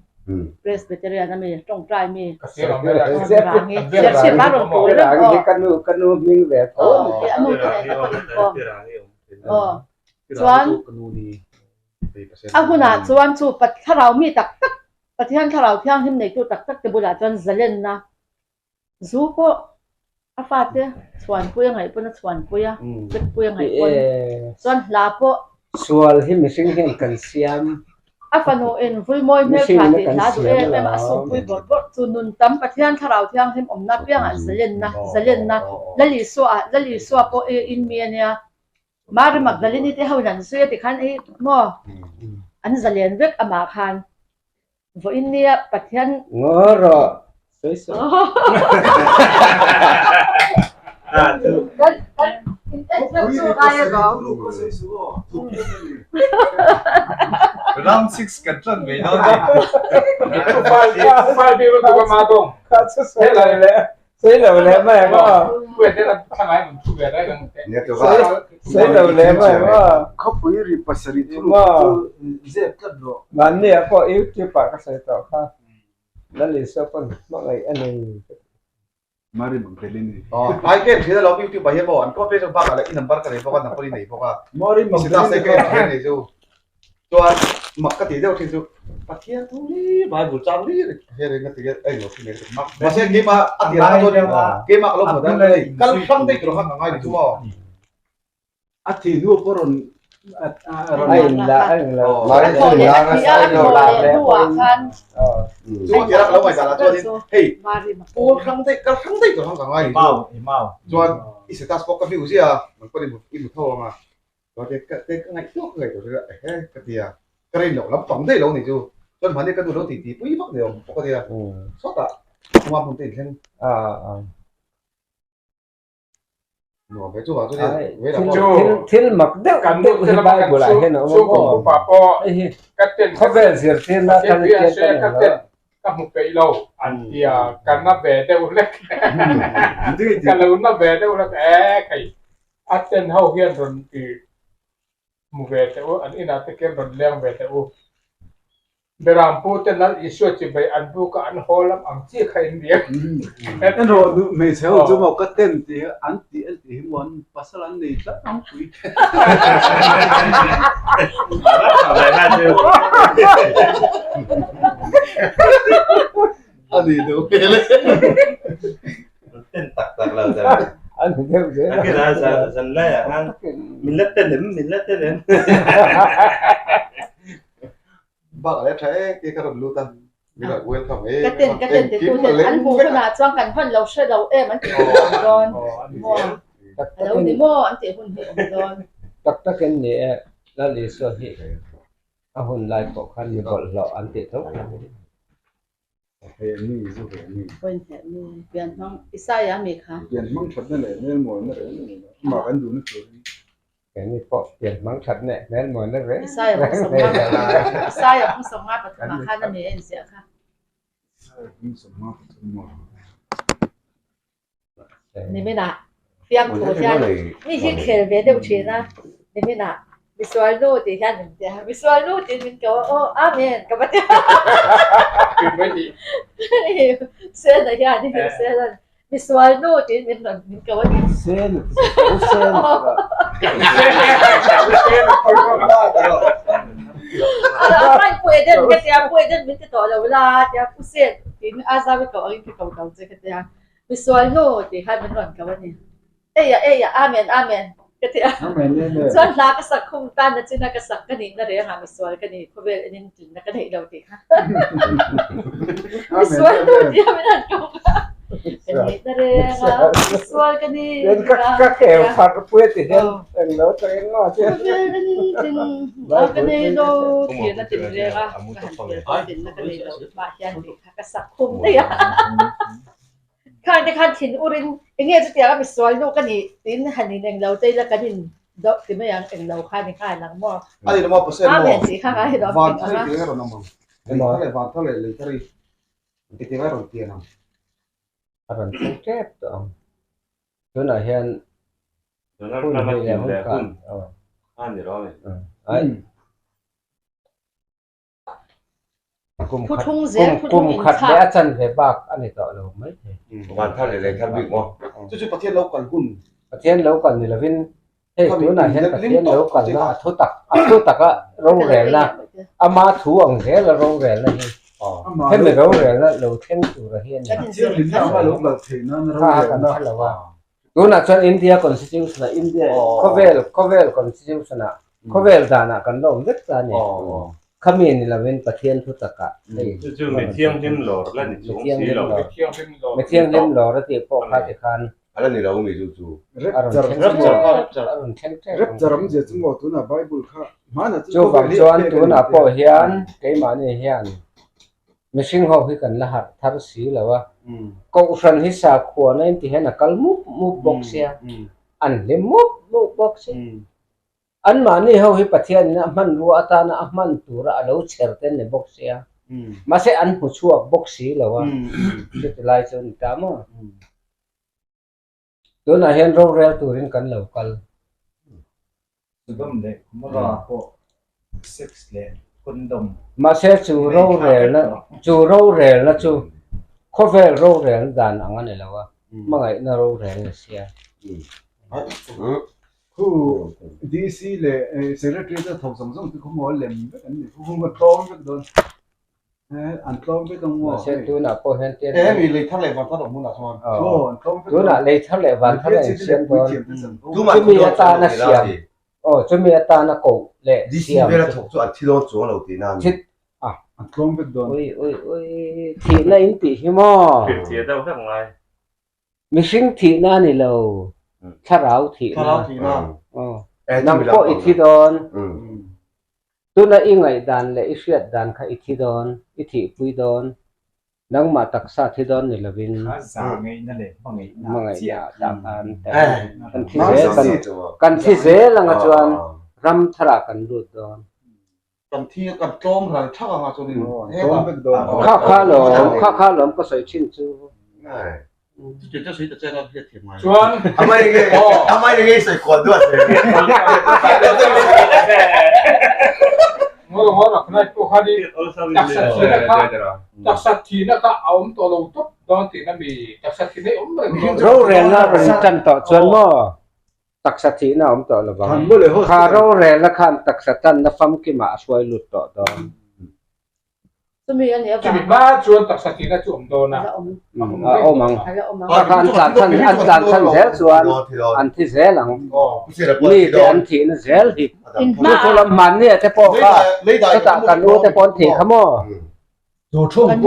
Presbyterian a mi, tawngtai mi Rangi, Serchhip a rawn tul reng aw. Ka nu ka nu hming ve tho. Aw, a nu te nen te pawh inkawm. Aw, chuan a hunah chuan chu thlarau mi tak tak, Pathian thlarau thianghlim neitu tak tak te bulah chuan zalenna Zu pawh a fate chhuanpui a ngaih pawn a chhuanpui a, chekpui a ngaih pawn chuan hla pawh. Sual hi mihring hian kan siam. A fanu in Vulmawi hmeltha tih hla duh em em a, a sumpui bawrh bawrh chu nun tam Pathian Thlarau Thianghlim awmna piangah zalenna, zalenna, Lal Isua ah, Lal Isua pawh i in mi a nia. Mary Magdalene te ho in an zui a tikhan i maw an zalen vek amah khan. Vawiin nia Pathian. Ngaw rawh sawi sawi. Kan kan in en hlauh chu ngai a lawm. Round 6 kan tan mai dawn ni. File bik lutuk a ma dawng. Kha chu sawi lo leh sawi lo leh mai ang aw. Sawi lo leh mai ang aw. Khawpui ri pasarih thuruk chu zep tlat rawh. Mahni ah pawh YouTube ah ka sawi tawh kha. Lal Isua pawn hmangaih a nei. Mari Magdalene. Ai ka en thin alawm YouTube ah hian maw an copy zawk bakah leh i number ka nei bawk a nang pawh i nei bawk a. Mari Magdalene ka en thin a ni chu. Chuan mak ka tih deuh thin chu Pathian thu hi Bible chang ri ri hian eng ati nge a englo thin eng mahse keimah a tirah kha chuan keimah ka lo hmu dan hei kal hrang daih tur kha ka ngai ni chu maw. A thih hnu pawh rawn a in la a in la A thaw leh a thih a a thaw leh hnuah khan Chu a tirah ka lo ngaihdan ah chuanin hei pawl hrang daih kal hrang daih tur kha ka ngai ni chu chuan i status pawh ka view ziah a nang pawhin i hmu tho ang a. Chuan ka te ka ngaihtuah ka ngaihtuah chu ehe ka ti a, ka rin loh lampang daih lo ni chu. Chuan mahni ka nu lo titi pui vak ni awm bawk a nia. Sawtah chunga hmun te inthleng. Nuam ve chuvang chu nia. Thil mak deuh deuh hi Bible ah hian a awm a maw. Hei hi khawvel zirtirna kha ni chian ka nei lo. Ka hmu peih lo an tia ka na ve deuh hlek. Ka lo na ve deuh hlek e khei. A ten ho hian rawn ti hmu ve teh u, an inah te khian rawn leng ve teh u. Berampu te Lal Isua chibai an buk a an haw lam ang chi kha in nia. En rawh nu hmeichhe ho chu maw ka ten tih hi an tih an tih hi maw an pasal an nei tlat ang pui. A ni deuh hmel e. Ten tak tak lo zan. An ni deuh zel a. Akin a zan zan lai ah khan min la ten em min la ten em. Bak a le tha e ti ka rawn lut a. Min rawn welcome e. Ka ten ka ten ti tu ten an hmuh hunah chuan kan hawn lo hre lo em an tih hun awm dawn. Maw a lo ni maw an tih hun hi awm dawn. Tak takin ni e Lal Isua hi a hun lai pawh khan mi bawlhhlawh an tih tho kha. Keini pawh pian hmang thatna leh hmel mawina reng reng nei lo Niminah fiamthu hian mi hi khel ve deuh thin a, niminah misual nu tih hian min ti a, misual nu tiin min ko a, aw amen ka va ti a. Sena hian sena. Misual nu tiin min rawn min ko a ni. Sen a ti sa, u sen a ti sa. Ai Pu Eden ka tia, Pu Eden min ti tawh lo la tia, Pu Sen tiin a zau i koh angin ka ko lo che ka tia. Misual nu tih khan min rawn ko a ni. Eia eia Amen Amen ka ti a. Chuan hla ka sak khum tan na china ka sak ka nihna reng a misual ka ni khawvel enin tlinna ka neih lo tih kha. Misual nu tia min han ko kha. Ka nihna reng a misual ka ni. Ka khel phar pui ti hian eng lo tak eng nga che. Khawvel enin tlinna ka nei lo tihna tin reng a ka han khel pawh tlinna ka nei lo mah hian tih kha ka sak khum daih a. Khan te khan thin urin enge chutiang a misual nu ka nih tiin han in englo te ila kan in doh ti mai ang englo kha ni nghal ang maw. A ni lo maw Pastor maw? Amen tih kha ngai lo Van thar i tih a rawn awm ang. Lei thar leh van thar leh lei thar i ti tih a rawn pian ang. A rawn thleng tep tawh ang. Tunah hian hun hnih leh hun khan. A ni lo a ni. Ai. Kum khat kum khat leh a chanve bak a ni tawh lo mai thei. Van thar leh lei thar bik maw? Chu chu Pathian lo kal hun. Pathian lo kal ni lovin hei tunah hian Pathian lo kalna a thu tak a thu taka rorelna ama thu ang zela rorelna hi hemi rorelna lo thleng tura hi a ni. Kha kan hre lo a. Tunah chuan India Constitution ah India khawvel khawvel Constitution ah khawvel danah kan la awm vek ta a ni. Khami ni lovin Pathian thu takah hei Chu chu mi thianghlim lawr la ni chung si lo. Mi thianghlim lawr a tih pawh kha tikhan A la ni lo mi chu chu. A rawn thleng tep a rawn thleng tep. Rapture awmzia chu maw tunah Bible kha hmanah chu Chuvang chuan tunah pawh hian keimahni hian Mihring ho hi kan la harh thar si lo a, Kohhran hi sakhuana in ti hian a kal mup mup bawk sia, an hlim mup mup bawk si. Anmahni ho hi Pathianin a hmanrua atana a hman tura a lo chher te an ni bawk sia, mahse an hmu chhuak bawk si lo a, chuti lai chu a ni ta maw? Tunah hian rorel turin kan lo kal. Sodom leh Gomorrah pawh sex leh condom. Mahse chu rorelna chu rorelna chu khawvel rorelna dan ang a ni lo a, hmangaihna rorel ni sia. Khu DC leh Secretary te thawk zawng zawng te khu maw lem vek an ni. Khu khu maw tlawm vek dawn. An tlawm vek ang maw? Mahse tunah pawh hian tia He mi lei thar leh van thar awm hunah chuan. Aw, an tlawm vek. Tunah lei thar leh van thar a insiam dawn. Chumi atana siam, aw chumi atana koh leh siam. DC vela thawk chu an thi dawn chuang lo tihna a ni. Thi a. An tlawm vek dawn. Ui ui ui, thihna in tih hi maw? Hrilhfiah deuh hlek ngai. Mihring thihna a ni lo, thlarau thihna. Thlarau thihna. Aw, nang pawh i thi dawn. Tuna i ngaihdan leh i hriat dan kha i thi dawn, i thihpui dawn, nangmah taksa thi dawn ni lovin hmangaihna ah khan kan thi zel kan thi zel anga chuan ram tharah kan lut dawn. Kan thi kan tlawm ral thak anga chuanin Kha kha lawm, kha kha lawm ka sawi thin chu. Chuan taksa thihna kha a awm tawh lo tawp dawn tihna mi taksa thihna hi awm reng dawn. Rorelna rawn tan tawh chuan maw taksa thihna a awm tawh lo vang. Kha rorelna khan taksa tanna famkimah a hruai lut tawh dawn. Chumi a nih avang. Chumi hma chuan taksa thihna chu awm dawn a. A la awm. A awm ang. Kha kha an tlan chhan an tlan chhan zel chuan an thi zel ang. Mi te an thihna zel hi. Chu chu lam hmanni ah te pawh kha chutah kan u te pawh an thih kha maw.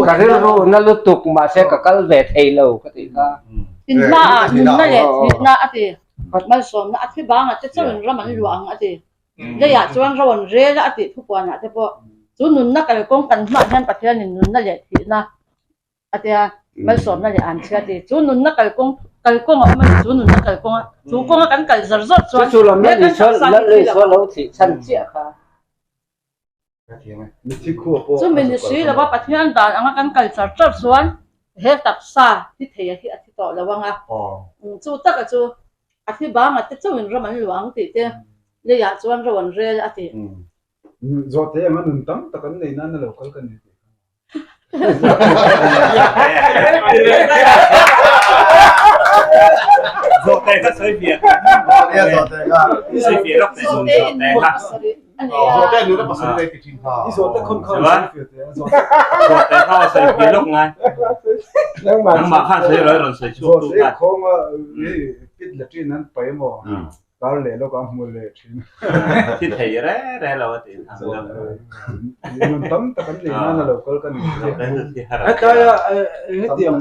Ka rilru na lutuk mahse ka kal ve thei lo ka tih kha. In hmaah nunna leh thihna a ti. Malsawmna a thi bangah te chauhin ram an luah ang a ti. Leiah chuan ro an rel a a tih thupuanah te pawh chu nunna kalkawng kan hmaah hian Pathianin nunna leh thihna a tia malsawmna leh an chhia a ti. Chu nunna kalkawng kalkawng a awm a ni chu nunna kalkawng a chu kawnga kan kal zawr zawr chuan Chu lam lal Isua lal Isua lo thih chhan chiah kha. Chu mi ni si lova Pathian dan anga kan kal char char chuan he taksa thi thei a hi a thi tawh lo ang a, chu taka chu a thi banga te chauhin ram an luah ang tih te leiah chuan ro an rel a ti. Zawhte anga nun tam tak an nei nana lo kal ka ni tih kha. Zawhte kha sawi fiah. Nia zawhte kha. Sawi fiah lawk teh zawhte kha. Zawhte nula pasal nei ti thin kha. I zawhte khawn kha sawi fiah teh a. Zawhte kha sawi fiah lawk ngai. Nangmah khan sawi rawh i rawn sawi chhuak tu khan. Zawhte khawnga pit latrine an paih emaw Kar leh lawk a hmu leh thin. Thi thei re re lo a ti. Nun tam tak an neih nan a lo kal ka ni. Hetaia hetiang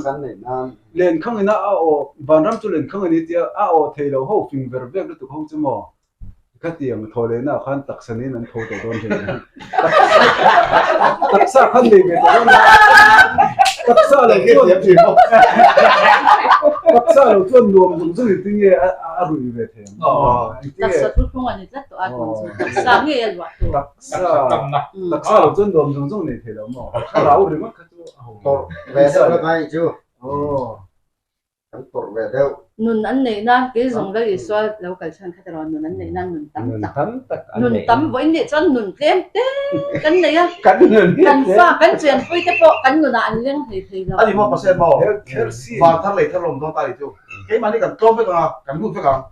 lenkhang ina a aw vanram chu lenkhang a ni tia a aw thei lo ho fing ver vek lutuk ho chu maw khatiang thaw lehna ah khan taksa niin an tho tawh dawn hle. Taksa khan nei ve tawh dawn a taksa lo chuan taksa lo chuan nuam zawng zawng engtin nge a ruih ve thei ang Taksa thu thlung a ni tlat tawh a tun chu taksa ngei a luah tur. Taksa taksa lo chuan nuam zawng zawng nei thei lo maw thlarau ringawt kha chu a ho Tawrh ve deuh la ngai chu. Kan tawrh ve deuh. Nun an neih nan kei zawng Lal Isua lo kal chhan kha tiraw nun an neih nan nun tam tak nun tam vawiin nih chuan nun tlem te kan nei a kan fa kan chenpui te pawh kan nunah an leng hlei thei lo. A ni maw pasal maw van thar lei thar lawm dawn ta ni chu keimahni kan tlawm vek ang a kan lut vek ang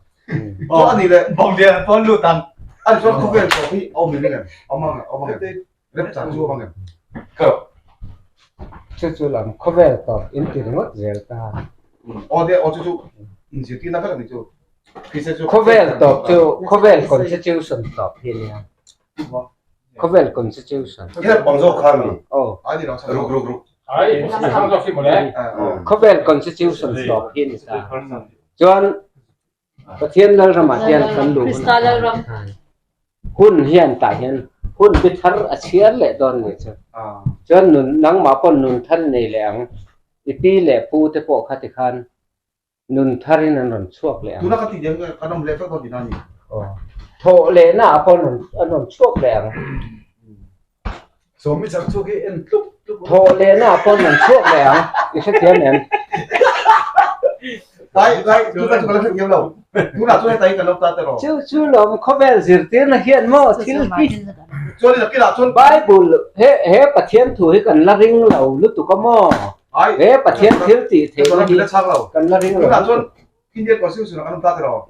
chu a ni leh bawngdian an pawn lut ang a ni chuan khawvel tawp hi a awm em em awm ang awm ang em Remchang chu awm ang em? Chu chu lam khawvel tawp in ti ringawt zel ta. Aw te aw chu chu inzirtirna vek a ni chu. Krista chu Khawvel tawp chu khawvel constitution tawp hi nia. Khawvel constitution. Hi bang zawk kha mi. Aw. Ai ni lo chhan. Ruk ruk ruk. Ai chhan zawk hi mawle. Khawvel constitution tawp hi ni ta. Chuan Pathian Lalramah hian kan luh hunah khan hun hian tah hian hun bi thar a chhiar leh dawn ni chu. Chuan nun nangmah pawh nun thar nei leh ang. I pi leh pu te pawh kha tikhan nun tharin an rawn chhuak leh ang. Tuna ka tih diam kan awm leh vek dawn tihna a ni. Thawh lehna ah pawh an rawn chhuak leh ang. Sawmi chak chhuak hi en tlup tlup. Thawh lehna ah pawh an chhuak leh ang, i hrethiam em? Ai, ai, tuna chu ka la hrethiam lo. Tunah chuan heta hi kan lo ta teh rawh. Chu chu lawm khawvel zirtirna hian maw thil hi. Chuan i nakinah chuan. Bible he he Pathian thu hi kan la ring lo lutuk a maw? Ai, He Pathian thil tih theihna hi kan la ring lo Tunah chuan lutuk. Indian Constitution ah kan awm ta teh rawh.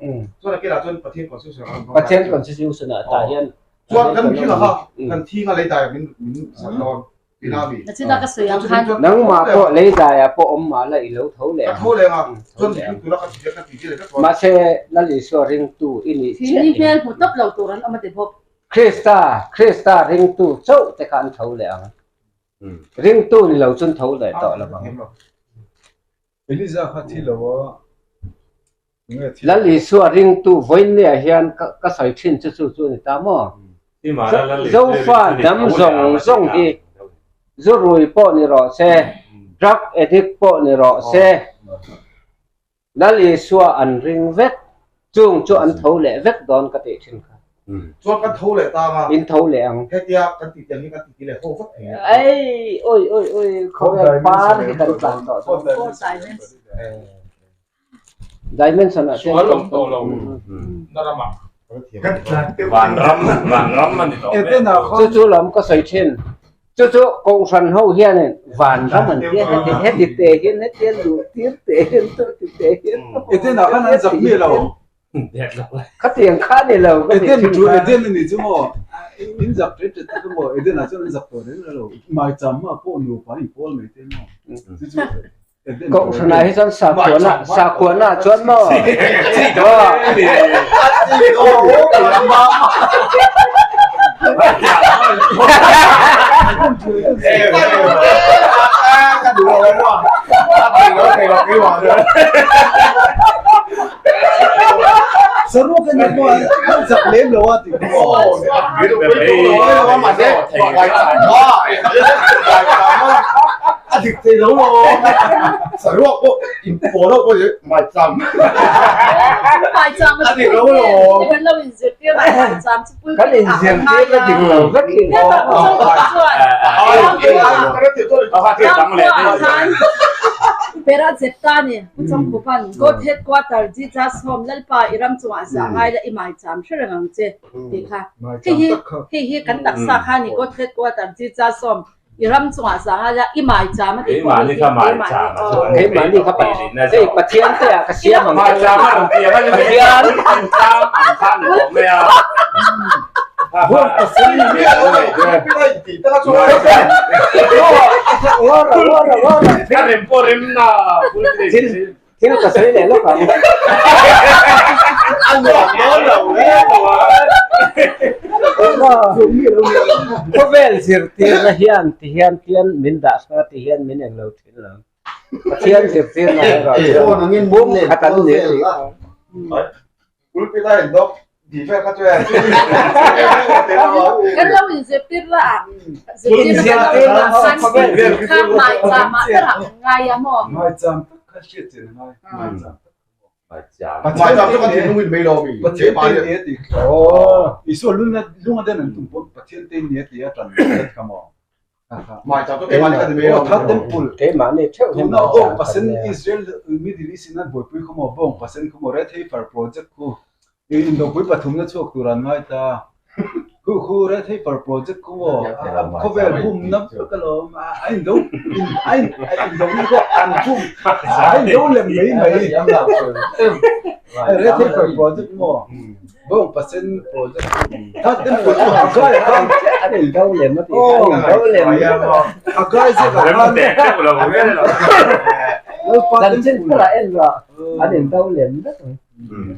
Chuan nakinah chuan Pathian Constitution ah kan awm ta. Pathian Constitution ah tah hian Chuan kan thing kha kan thing a lei dai min min sak dawn tina mi. Nachina ka sawi ang khan. Nangmah pawh lei dai ah pawh awm mah la i lo tho leh ang. Ka tho leh ang a. Chuan mihring tura ka ti ka ti leh vek dawn. Mahse Lal Isua ringtu i nih chiah in. Thini hmel hmu tawp lo tur an awm a ti bawk. Krista Krista ringtu chauh te kha an tho leh ang. Ringtu ni lo chun tho leh tawh lo ang. Eliza kha thi lo a tunge thi Lal Isua ringtu vawiinniah hian ka sawi thin chu chu chu a ni ta maw? Zofa dam zawng zawng hi zu rui pawh ni rawh se, drug addict pawh ni rawh se, Lal Isua an ring vek, chung chu an tho leh vek dawn ka tih thin kha. Chuan kan tho leh tang a. In tho leh ang. Hetia kan tih tiang hi kan titi leh ho vek thei a. Ei, oi oi oi, khawvel par hi kan tlan tawh dawn. Dimension ah Sual awm tawh lo na ramah. Vanram, vanram a ni tawh mek. Chu chu lam ka sawi thin. Chu chu Kohhran ho hianin vanram an tia heti heti te hian heti luh tir te hian chu ti te hian. Eden ah khan an zak miah lo. Khatiang kha ni lo ka Eden chu Eden a ni chu maw in zak ṭet ṭet te maw Eden ah chuan an zak tawh reng lo maicham ah pawh nupa in pawl mai te maw chu chu Eden Kohhran ah hi chuan sakhuana sakhuana ah chuan maw Saruak a ni maw an zak lem lo a tih kha. A dik thei lo lo. Saruak pawh in pawl ho pawh hi maicham. Maicham a dik lo lo. Kan lo inzirtir a maicham chu pulpit Kan inzirtir la dik lo vek hi. Pera Zepta ni Pu Chawngkhupan God Headquarter Jesus Home Lalpa i ram chungah zah ngai la i maicham hre reng ang che tih kha. Hei hi hei hi kan taksa kha ni God Headquarter Jesus Home. I ram chungah zah ngai la, i maicham a tih pawh hi keimahni aw. Keimahni kha hei Pathian te ah ka siam ang che Pathian Thil ka sawi leh lawk ang. A nuam dawn lo hle Khawvel zirtirna hian ti hian tian min dah hrang a ti hian min englo thin lo. Pathian zirtirna erawh chuan pum khat an ni tih kha. Pulpit a indawk tih vel kha chu e. Kan lo inzirtir la a, zirtirna kan lo neih khan kha maicham ah ber ah kan ngai a maw? Maicham tak kha hriat chian a ngai. Maicham tak Maicham. Maicham chu kan thinlung in mai lo mi. Pathian te ni a ti. Aw. Isua lunna lunga den an tum pawn Pathian te ni a ti a tan that kha maw? Maicham chu keimahni kha ni mai lo. Third temple. Keimahni theuh hi Tuna maicham bawng kan pasen nia. Israel Middle East in an buaipui khaw maw bawng pasen khaw maw Red Heifer project khu indopui pathumna chhuak tur an ngai ta. Khu khu Red Heifer project khu maw khawvel bumna vek alawm a indo a indo ni pawh an bum a indo lem mai mai. Red Heifer project maw Bawng pasen project Third temple chu a gai a khan An indo lem a tih kha an indo lem a gai zek a khan Lalpa Chanchin thar ah en rawh an indo lem vek ang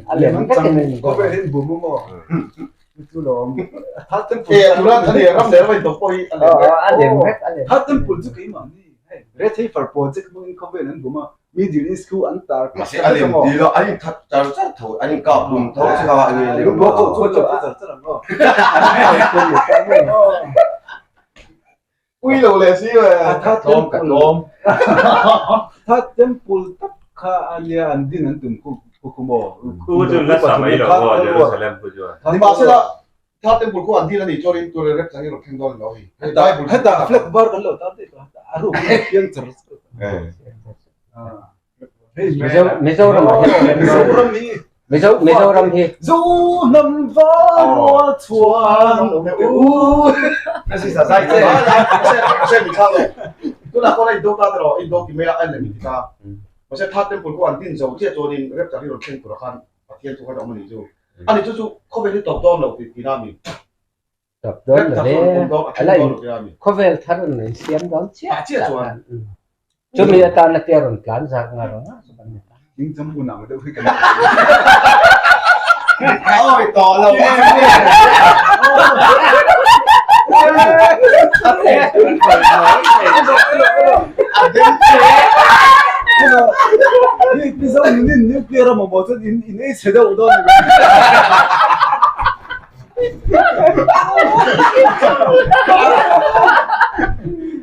a lem vek in an indo Khawvel in bum maw chu lawm Third temple E tuna a ni ram leh ram indo pawh hi a lem vek a lem vek a lem Third temple chu keimah ni hei Red Heifer project hmangin khawvel an bum a Middle East khu an tar Mahse a lem ti lo, an inthat char char tho, an inkap hlum tho chu kha a lem lo. Char char ang aw. Ui lo leh si ve. Tha temple Tha temple tak kha a nia an din an tum khu khu maw. Khu chu nasa mai lo maw Jerusalem khu chuan. Nimahsela Tha temple khu an din a nih chuan in tur rep chang i rawn thleng dawn lo hei. Bible Heta flag var kan lo tar daih tawh a ruk in piang char char. Mizo Mizoram ah hian Mizoram hi Mizo Mizoram hi Zo hnam var rual chhuan u. Kasi sa zai che. Se mi thla lo. Tuna ko la indo ta tero indo ki mela an le mi ta. Mase tha temple khu an din zo che chuan in rep chang i rawn thleng tur khan Pathian chu khan awm a nih chu. Ani chu chu khawvel hi tawp dawn lo tih tina mi. Tawp dawn lo le. Ala in khawvel thar an in siam dawn chiah chiah chuan. Chumi atana te rawn tlan zar ngar ang a chu kan ni ta. Ning cham hun ang deuh hi kan Oi tawh lo. Mizo in nuclear a mamawh chuan in in ei chhe deuh dawn a ni.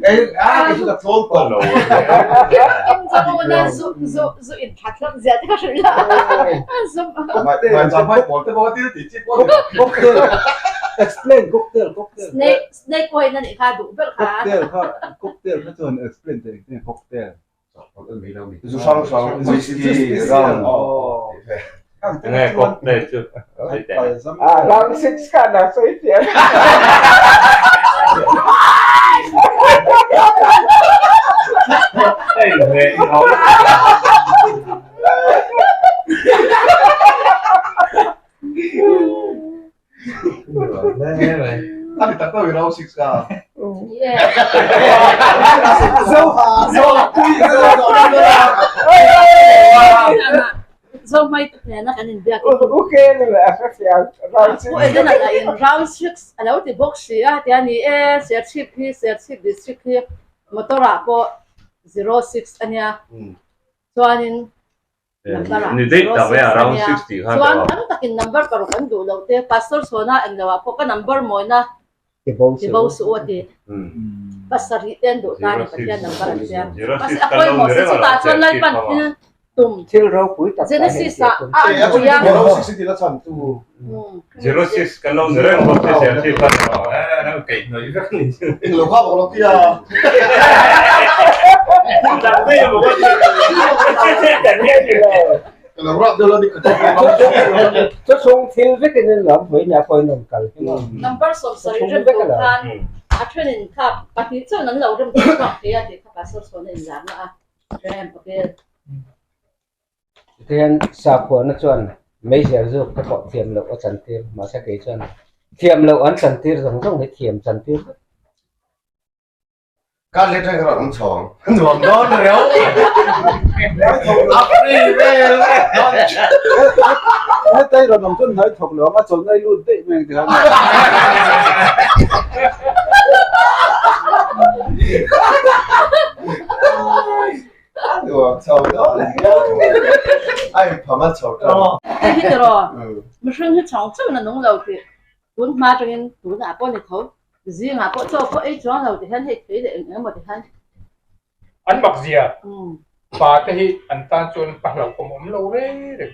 Ei a kei chu ka tlawn tawh lo. Kim Jong-un a zu zu zu in that hlawm zia te ka hrilh la. Zu Mai pawl te bawk a thil tih chi pawh a ni lo. Cocktail explain cocktail cocktail. Snake snake wine a nih kha duh ber kha. Cocktail kha cocktail kha chuan explain teh engtin cocktail. Zu hrang hrang whisky rum Nge cocktail chu sawi teh. Ah round 6 kha na sawi thiam. Hei ve i ho. A ni tak tak i round 6 ka. Zo zo pui zo Zo mai tak nena kan inbiak in. Okay ni le a hrefiang round 6. Pu Edena lah in round 6 a lo ti bawk si a tia ni e Serchhip hi Serchhip district hi motor ah pawh 06 ania chuanin number ah Ni daih tak mai a round 6 tih khan chuan tam takin number paruk an duh loh te pastor chhuana englo ah pawh ka number mawina ti bo suh u a ti pasarih te an duh ta a ni Pathian number an tia mahse a pawimawh si chutah chuan Lalpan thil tum thil ropui tak Genesis ah a an pui a 06 kan lo ni reng bawk che zel chi khan eh lo keih hnawih vek ni chu eng lo kha bawk lo tia ka lo rap deuh lo ni ka chu chung thil vekin in lo hmui nia pawhin rawn kal hi maw number 70 rem tur khan. A thenin kha pahnih chuan an lo rem chhuak thei a tih kha Pastor Chhuana inlarna a hre em Pakel? Tihian sakhuana chuan meizial zuk te pawh thiam loh a chantir, mahse kei chuan thiam loh an chantir zawng zawng hi thiam chantir vek. Kar leh tang ka rawn awm chhawng. Nuam dawn reuh. A free vel e. Hetai rawn awm chuan hnai thawk lo ang a chawlhna i lut daih mai ang tikhan. Nuam chho dawn reuh. A inpham a chho tan. Hei hi tiraw mihring hi chhawng chauhin a nung lo tih tun hma atangin tunah pawh ni tho. Zingah pawh chaw pawh ei chuang lo ti hian hei thei leh eng eng emaw ti hian. An mak zia pa te hi an tan chuan pa hlauhawm awm lo reng reng.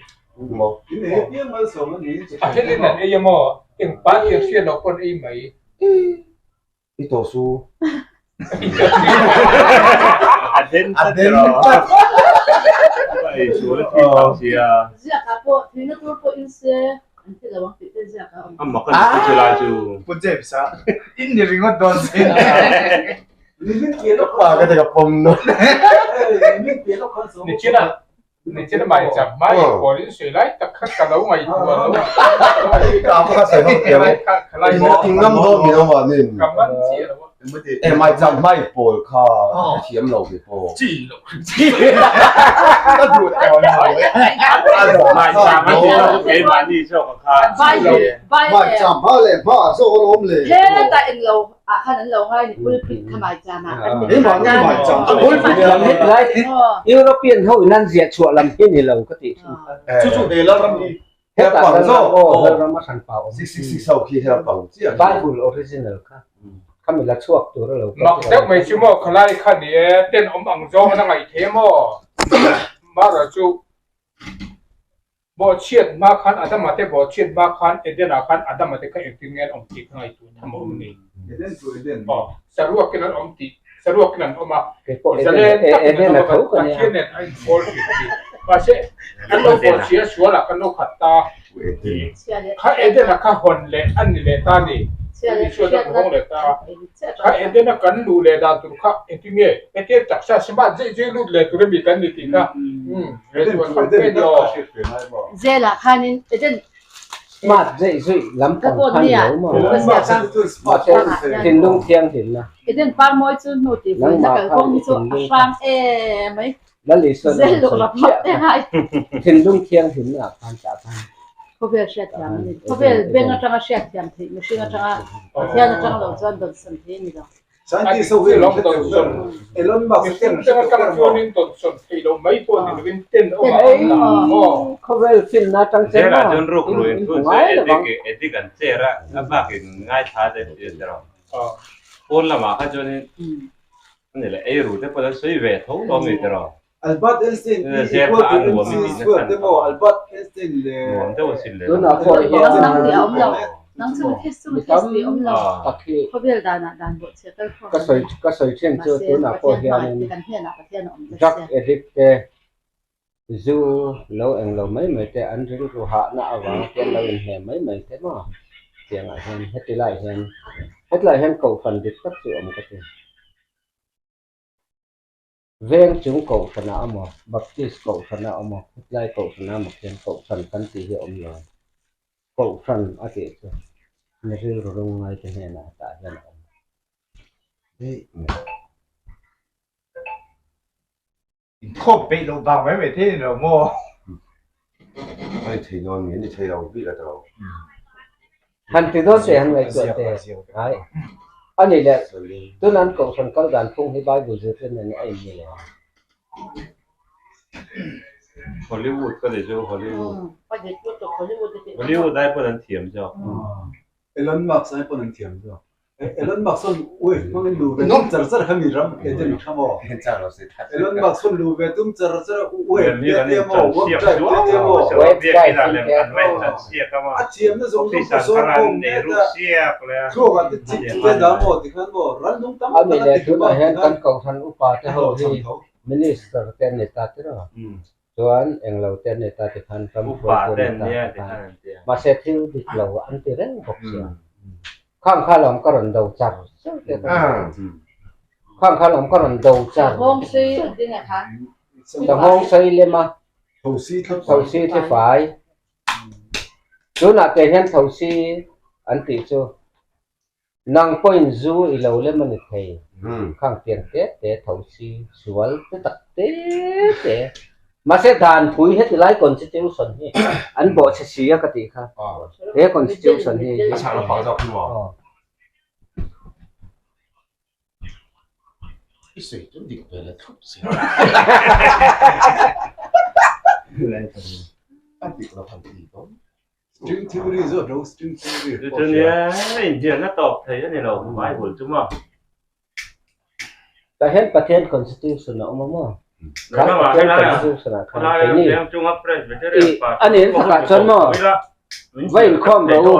Maw? In ei apiang malsawm a ni. A helin an ei emaw eng pa tih an hriat loh pawn ei mai. I tawh su. A den tlat tiraw. Ei sual a thi tak sia. Ziakah pawh thihna tur pawh in se. An ti lo ang tih te ziak a awm. A mak a ni chu lai chu. Pu James a in ni ringawt dawn sin. Pa ka ti ka pawm nawn. Nichina nichina mai cham mai pawl in sawi lai tak kha ka lo ngaihtuah lo. Ka ka sawi ho thiam e. In ngam dawn mi lo mahnin. Ka man chiah lo a. E mai cham mai pawl kha ka thiam lo ve pawh. Chi lo. Ka duh tawh lo e. Mai cham a ti lo keimahni zawk a kha. Mai cham hma leh hma ah zawk alawm le. Hetah englo ah khan an lo ngai ni pulpit kha mai cham ah kan ti Keimahni mai cham A pulpit lam hi tlai European ho in an ziah chhuah lam hi ni lo ka tih thin kha. Chu chu he lalram hi Hetah lalram aw lalram a hran pa awm. 666 ho khi hela pang chiah. Bible original kha khami la chhuak tur a lo kal Mak deuh mai chu maw khalai kha ni e ten awm ang zawng an a ngaih thei maw Mara chu bawhchhiat hma khan Adama te bawhchhiat hma khan Eden ah khan Adama te kha engtin nge an awm tih kha ngaihtuah tham a awm ni. Eden chu Eden. Aw saruakin an awm tih Saruakin an awm a, Kei pawh zalen Eden takin an Eden a awm a, tho ka nia. Pathian nen a inkawl thin a ni. Mahse, an lo bawhchhia sualah kan lo khat ta. Kha Eden-a kha hawn leh a ni leh ta ni. Isua chu a hawng leh ta a. Kha Eden-a kan luh leh dan tur kha engtin nge? Hetia taksa smart zui zui lut leh tur ami kan ni tih kha. Umm, Eden chu Eden tak a hriat ve ngai maw? Zelah khanin Eden Smart zeih zuih lam pang kha ni lo maw? Mahse thinlung thianghlimna. Eden par mawi chu hnu tih vui na kal kawng hi chu a hrang em mai. Lal Isuan a rawn sawi chiah kha. Thinlung thianghlimna ah khan tah khan. Khawvel hriatthiam a ni. Khawvel beng atanga hriatthiam theih mihring atanga Pathian atang lo chuan dawnsawn thei a ni lo. Scientist ho hi an hre teuh ber. Elon Musk ten an hre teuh ber maw? Khawvel finna atang chen Zela chuan ruk ruin thu chu edik edik an chair a, a bakin ngaithla te an ti a tiraw. Pawn lamah kha chuanin ani leh ei ru te pawh an sawi ve tho lo ami tiraw. Albert Einstein hi equal to MC square te maw Albert Einstein leh Tunah pawh hian mi tam tak hi ka sawi ka sawi thin chu tunah pawh hianin drug addict te zu lo eng lo mai mai te an rilru hahna avang hian lo inhne mai mai te maw tiangah hian heti lai hian hetlai hian kohhran dik tak chu awm ka ti. Veng chung kohhranah amaw, Baptist kohhranah amaw, khutlai kohhranah amaw khian kohhran kan tih hi a awm lo. Kohhran a tih chu mi rilru rawng ngaite hnenah tah hian a awm. Inkhawm peih loh vang mai mai thei ni lo maw? A ni thei dawn mi, a ni thei lo bik a ta lo. Han ti dawn che han ngaihtuah te ai. A ni le, tuna an kohhran kal dan phung hi Bible zirtir nen a in ni lo ang. Hollywood ka ni chu Hollywood. Hollywood ai pawn an thiam zawk. Elon Musk ai pawn an thiam zawk. Elon Musk chuan wave hmangin lu ve tum char char kha mi ram Eden kha maw? Elon Musk chuan lu ve tum char char a wave te tia maw warp drive te tia maw a thiamna zawng zawng ka sawn khawm mek a thluak ah te chip te dah maw tikhan maw rannung tam Ani tak a leh ti hlum tunah a hian tikhan kan kohhran upa te a ho hlawhchham hi tho. Minister te an ni ta tiraw? Chuan englo te an ni ta tikhan ram Upa hruaitu te an an ni ta nia tikhan tikhan an tia. Mahse thil dik lo an ti reng bawk sia. Khang kha lawm ka rawn do char char te ka Khang kha lawm ka rawn do char. Nghawngsei an ti nia kha. Ka nghawngsei lem a. Thosi thlifai. Tunah te hian thosi an tih chu nang pawhin zu i lo lem a ni thei. Khang tiang te te thosi sual te tak te te. Mahse dan phui heti lai constitution hi an bawhchhe si a ka tih kha. He constitution hi. A chhah lampang zawk hi maw? I sawi chu dik ve la thup si. A dik lo han ti dawn. String theory zawt lo string theory. Chu chu nia inhnialna tawp thei a ni lo Bible chu maw. Tah hian Pathian constitution a awm a maw? Kha Pathian constitution ah khan keini i a nih takah chuan maw va inkhawm rawh u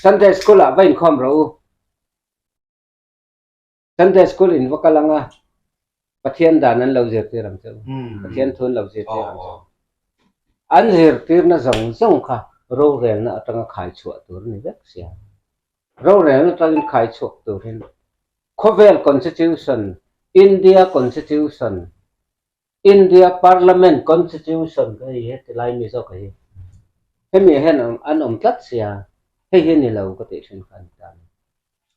Sunday school ah va inkhawm rawh u Sunday school in va kal ang a Pathian dan an lo zirtir ang che u Pathian thu an lo zirtir ang che u an zirtirna zawng zawng kha rorelna atanga khai chhuah tur a ni vek sia. Rorelna atangin khai chhuak turin khawvel constitution, India constitution, India parliament constitution ka hei heti lai mi zawk hi hemi ah hian an awm tlat sia hei hi ni lo ka tih thin kha a ni ta a ni.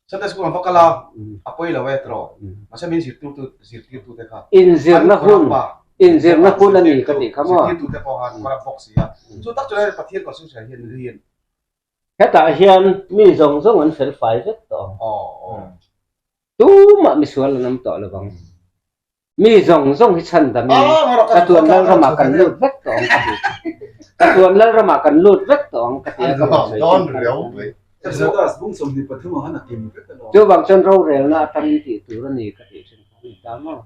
Sunday school an va kal a, a pawi lo e tiraw, mahse min zirtirtu zirtirtu te kha Inzirna hun inzirna hun a ni ka tih kha maw? Zirtirtu te pawh khan corrupt bawk si a, chu tak chu Pathian constitution hian hian Hetah hian mi zawng zawng an fel fai vek tawh ang. Tumah misual an awm tawh lo vang. Mi zawng zawng hi chhan damin Chatuan Lalramah kan lut vek tawh ang ka ti. Chatuan Lalramah kan lut vek tawh ang ka ti a ka rawn sawi thin kha. Chuvang chuan rorelna atangin tih tur a ni ka tih thin kha a ni ta maw?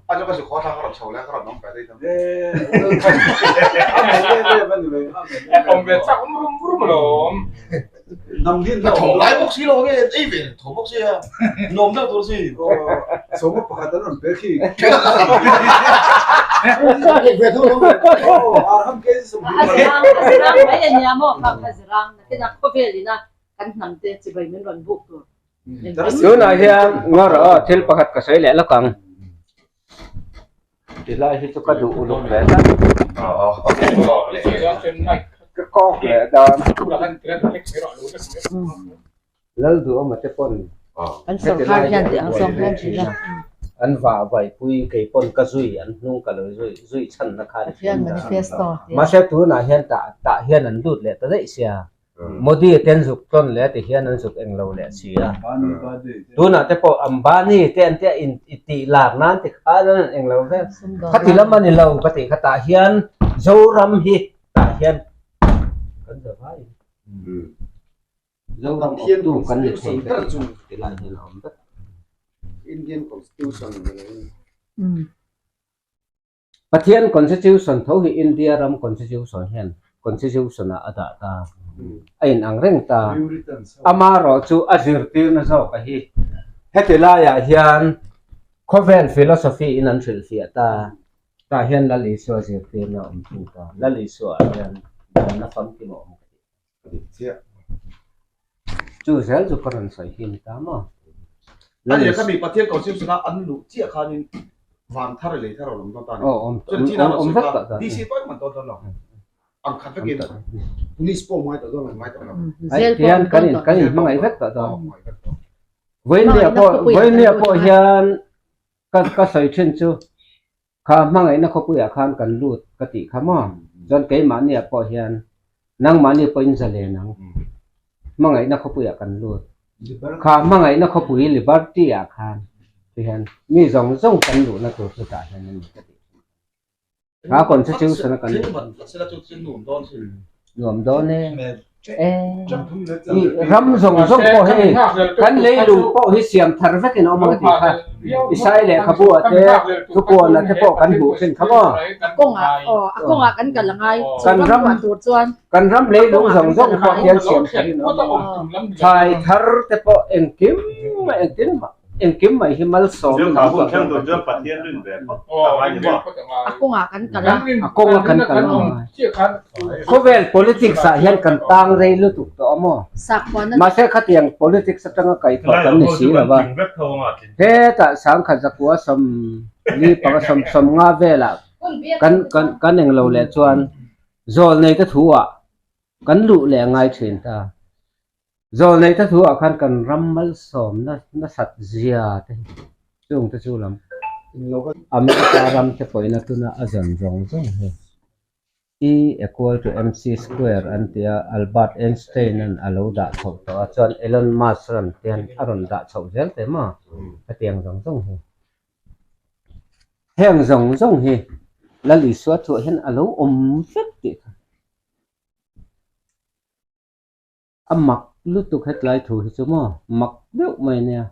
Tunah hian ngaw rawh aw thil pakhat ka sawi leh lawk ang. Tilai hi chu ka duh uluk leh tlat. Ka kawk leh dan. Lal duhawma te pawn heti lai hi an buai ve thin a, an vah vaipui kei pawn ka zui an hnung ka lo zui zui chhanna kha a ni thin a. Mahse tunah hian tah tah hian an lut leh ta daih sia. Modi te an zuk tlawn leh ti hian an zuk eng lo leh si a. Tunah te pawh Ambani te an tia in i tih lar nan ti khan an eng lo vel. Khati lam a ni lo ka tih kha tah hian Zoram hi tah hian kan za vai in Zoram awptu kan ni thei ka tih ti lai hian a awm vek. Indian Constitution ni lo in. Pathian Constitution tho hi India ram Constitution hian Constitution ah a dah ta, a in ang reng ta. Amaherawh chu a zirtirna zawk a hi heti laiah hian khawvel philosophy in an hrilhfiah ta, tah hian Lal Isua zirtirna a awm thung ta, Lal Isua ah hian danna famkim a awm ka tih. A dik chiah. Chu zel chu ka rawn sawi hi a ni ta maw? A nia kha mi Pathian constitution a an luh chiah khanin van thar leh lei thar a rawn awm dawn ta a ni. Aw awm Chuan China awm rawn awm sawi vek kha tawh ta. DC pawh an dawn dawn lo. Ang khat vekin police pawh ngai tawh dawn lo ngai tawh lo. Ai Zel pawh tihian awm kan dawn in tawh. kan in hmangaih vek tawh dawn. Aw hmangaih vek tawh. Vawinia Hmangaihna pawh khawpui ah kan vawinia lut pawh ang a. hian ka ka sawi thin chu Kha hmangaihna khawpuiah khan kan lut ka tih kha maw? Chuan keimahniah pawh hian nangmahni pawhin zalen ang. Hmangaihna khawpuiah kan lut. Kha hmangaihna khawpui Liberty-ah khan tihian mi zawng zawng kan luhna tur chu tah hian a ni ka tih thin. Kha constitution a kan luh. Nuam dawn e. Ram zawng zawng pawh hi kan leilung pawh hi siam thar vekin a awm ang a tih kha Isai lehkhabu ah te thupuan ah te pawh kan hmuh thin kha maw? A kawngah aw a kawngah kan kal a ngai chu ram luah tur chuan kan ram leilung zawng zawng pawh hian siam tharin a awm ang a thlai thar te pawh engkim engtin mah. Engkim mai hi malsawmin Kha hun thleng tur chuan Pathian rin ve phawt a ngai ni maw? A kawngah kan kal a. A kawngah kan kal a ngai. Khawvel politics ah hian kan tang rei lutuk tawh a maw? Mahse khatiang politics atanga kaihthawh kan ni si lo va. Hetah sangkhat zakua 45 50 velah kan kan kan englo leh chuan zawlnei te thu ah kan luh leh a ngai thin ta. Zawlnei te thu ah khan kan ram malsawmna nasat zia te hi chung te chu lam America ram te pawhin a tuna a zawn zawng zawng hi E equal to MC square an ti a, Albert Einstein-a'n a lo dah chhoh tawh a, chuan Elon Musk-a'n hian a rawn dah chhoh zel teh maw? Hetiang zawng zawng hi. Heng zawng zawng hi Lal Isua thuah hian a lo awm vek tih kha. A mak lutuk hetlai thu hi chu maw? Mak deuh mai nia.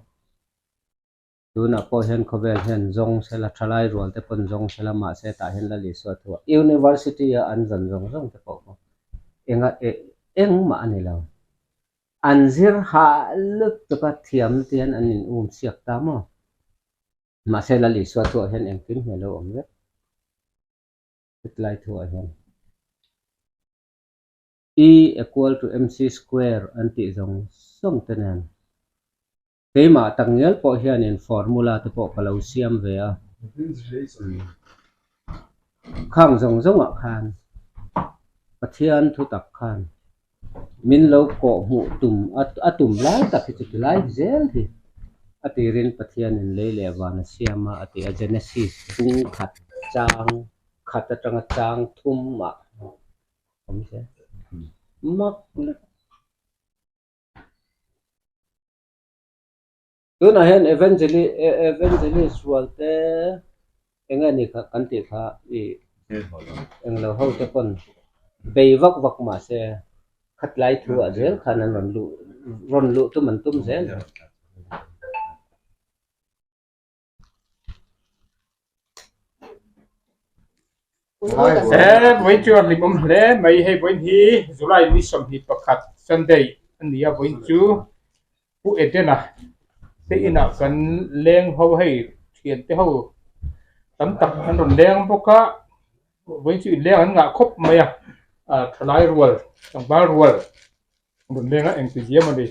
Tunah pawh hian khawvel hian zawng sela, thalai rual te pawn zawng sela, mahse tah hian Lal Isua thuah University a an zawn zawng zawng te pawh kha enga eh engmah a ni lo. An zir hah lutuk a, thiam te hian an in um siak ta maw? Mahse Lal Isua thuah hian engkim hi a lo awm vek. Hetlai thuah hian. E equal to MC square an tih zawng zawng te nen. Keimah takngial pawh hianin formula te pawh ka lo siam ve a. Khang zawng zawngah khan Pathian thu tak khan min lo kawh hmuh tum a tum lai tak hi chu ti lai zel hi a tirin Pathianin lei leh van a siam a a ti a Genesis bung khat chang khat atanga chang thum ah awm zel mak lutuk. Tunah hian evangelist rual te eng nge ni kha kan tih kha ih englo ho te pawn bei vak vak mah se khatlai thu ah zel khan an rawn luh rawn luh tum an tum zel. He vawiin chu a hlimawm hle mai hei vawiin hi July ni 21 Sunday a ni a vawiin chu Pu Edena te inah kan leng ho hei thian te ho tam tak an rawn leng bawk a vawiin chu inleng an ngah khawp mai a ah thalai rual tlangval rual Rawn lenga engti ziam a ni.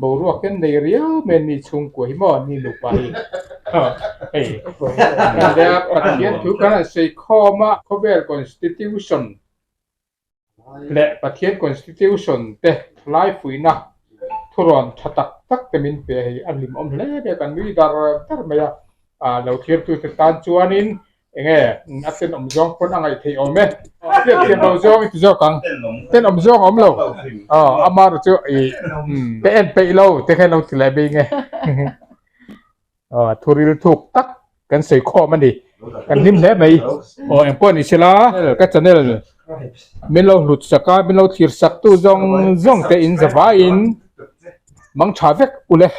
Boruak hian nei riau mai a ni chhungkua hi maw ni nupa hi. Hei nia Pathian thu kan han sawi khawm a, khawvel constitution leh Pathian constitution te thalai fuihna thurawn tha tak tak te min pe a hei a hlimawm hle mai a, kan nui dar dar mai a, lo thirtute tan chuanin Enge a tenawm zawng pawn a ngaih theih awm e. Hriat thiam lo zawng i ti zawk ang. Tenawm zawng a awm lo. Aw ama erawh chu i ka en peih lo te kha lo ti leh bing e. Aw thuril thuk tak kan sawi khawm a ni. Kan hlim hle mai. Aw engpawh ni sela ka channel min lo hlut sak a min lo thlir sak tu zawng zawng te in zavaiin mang tha vek ule.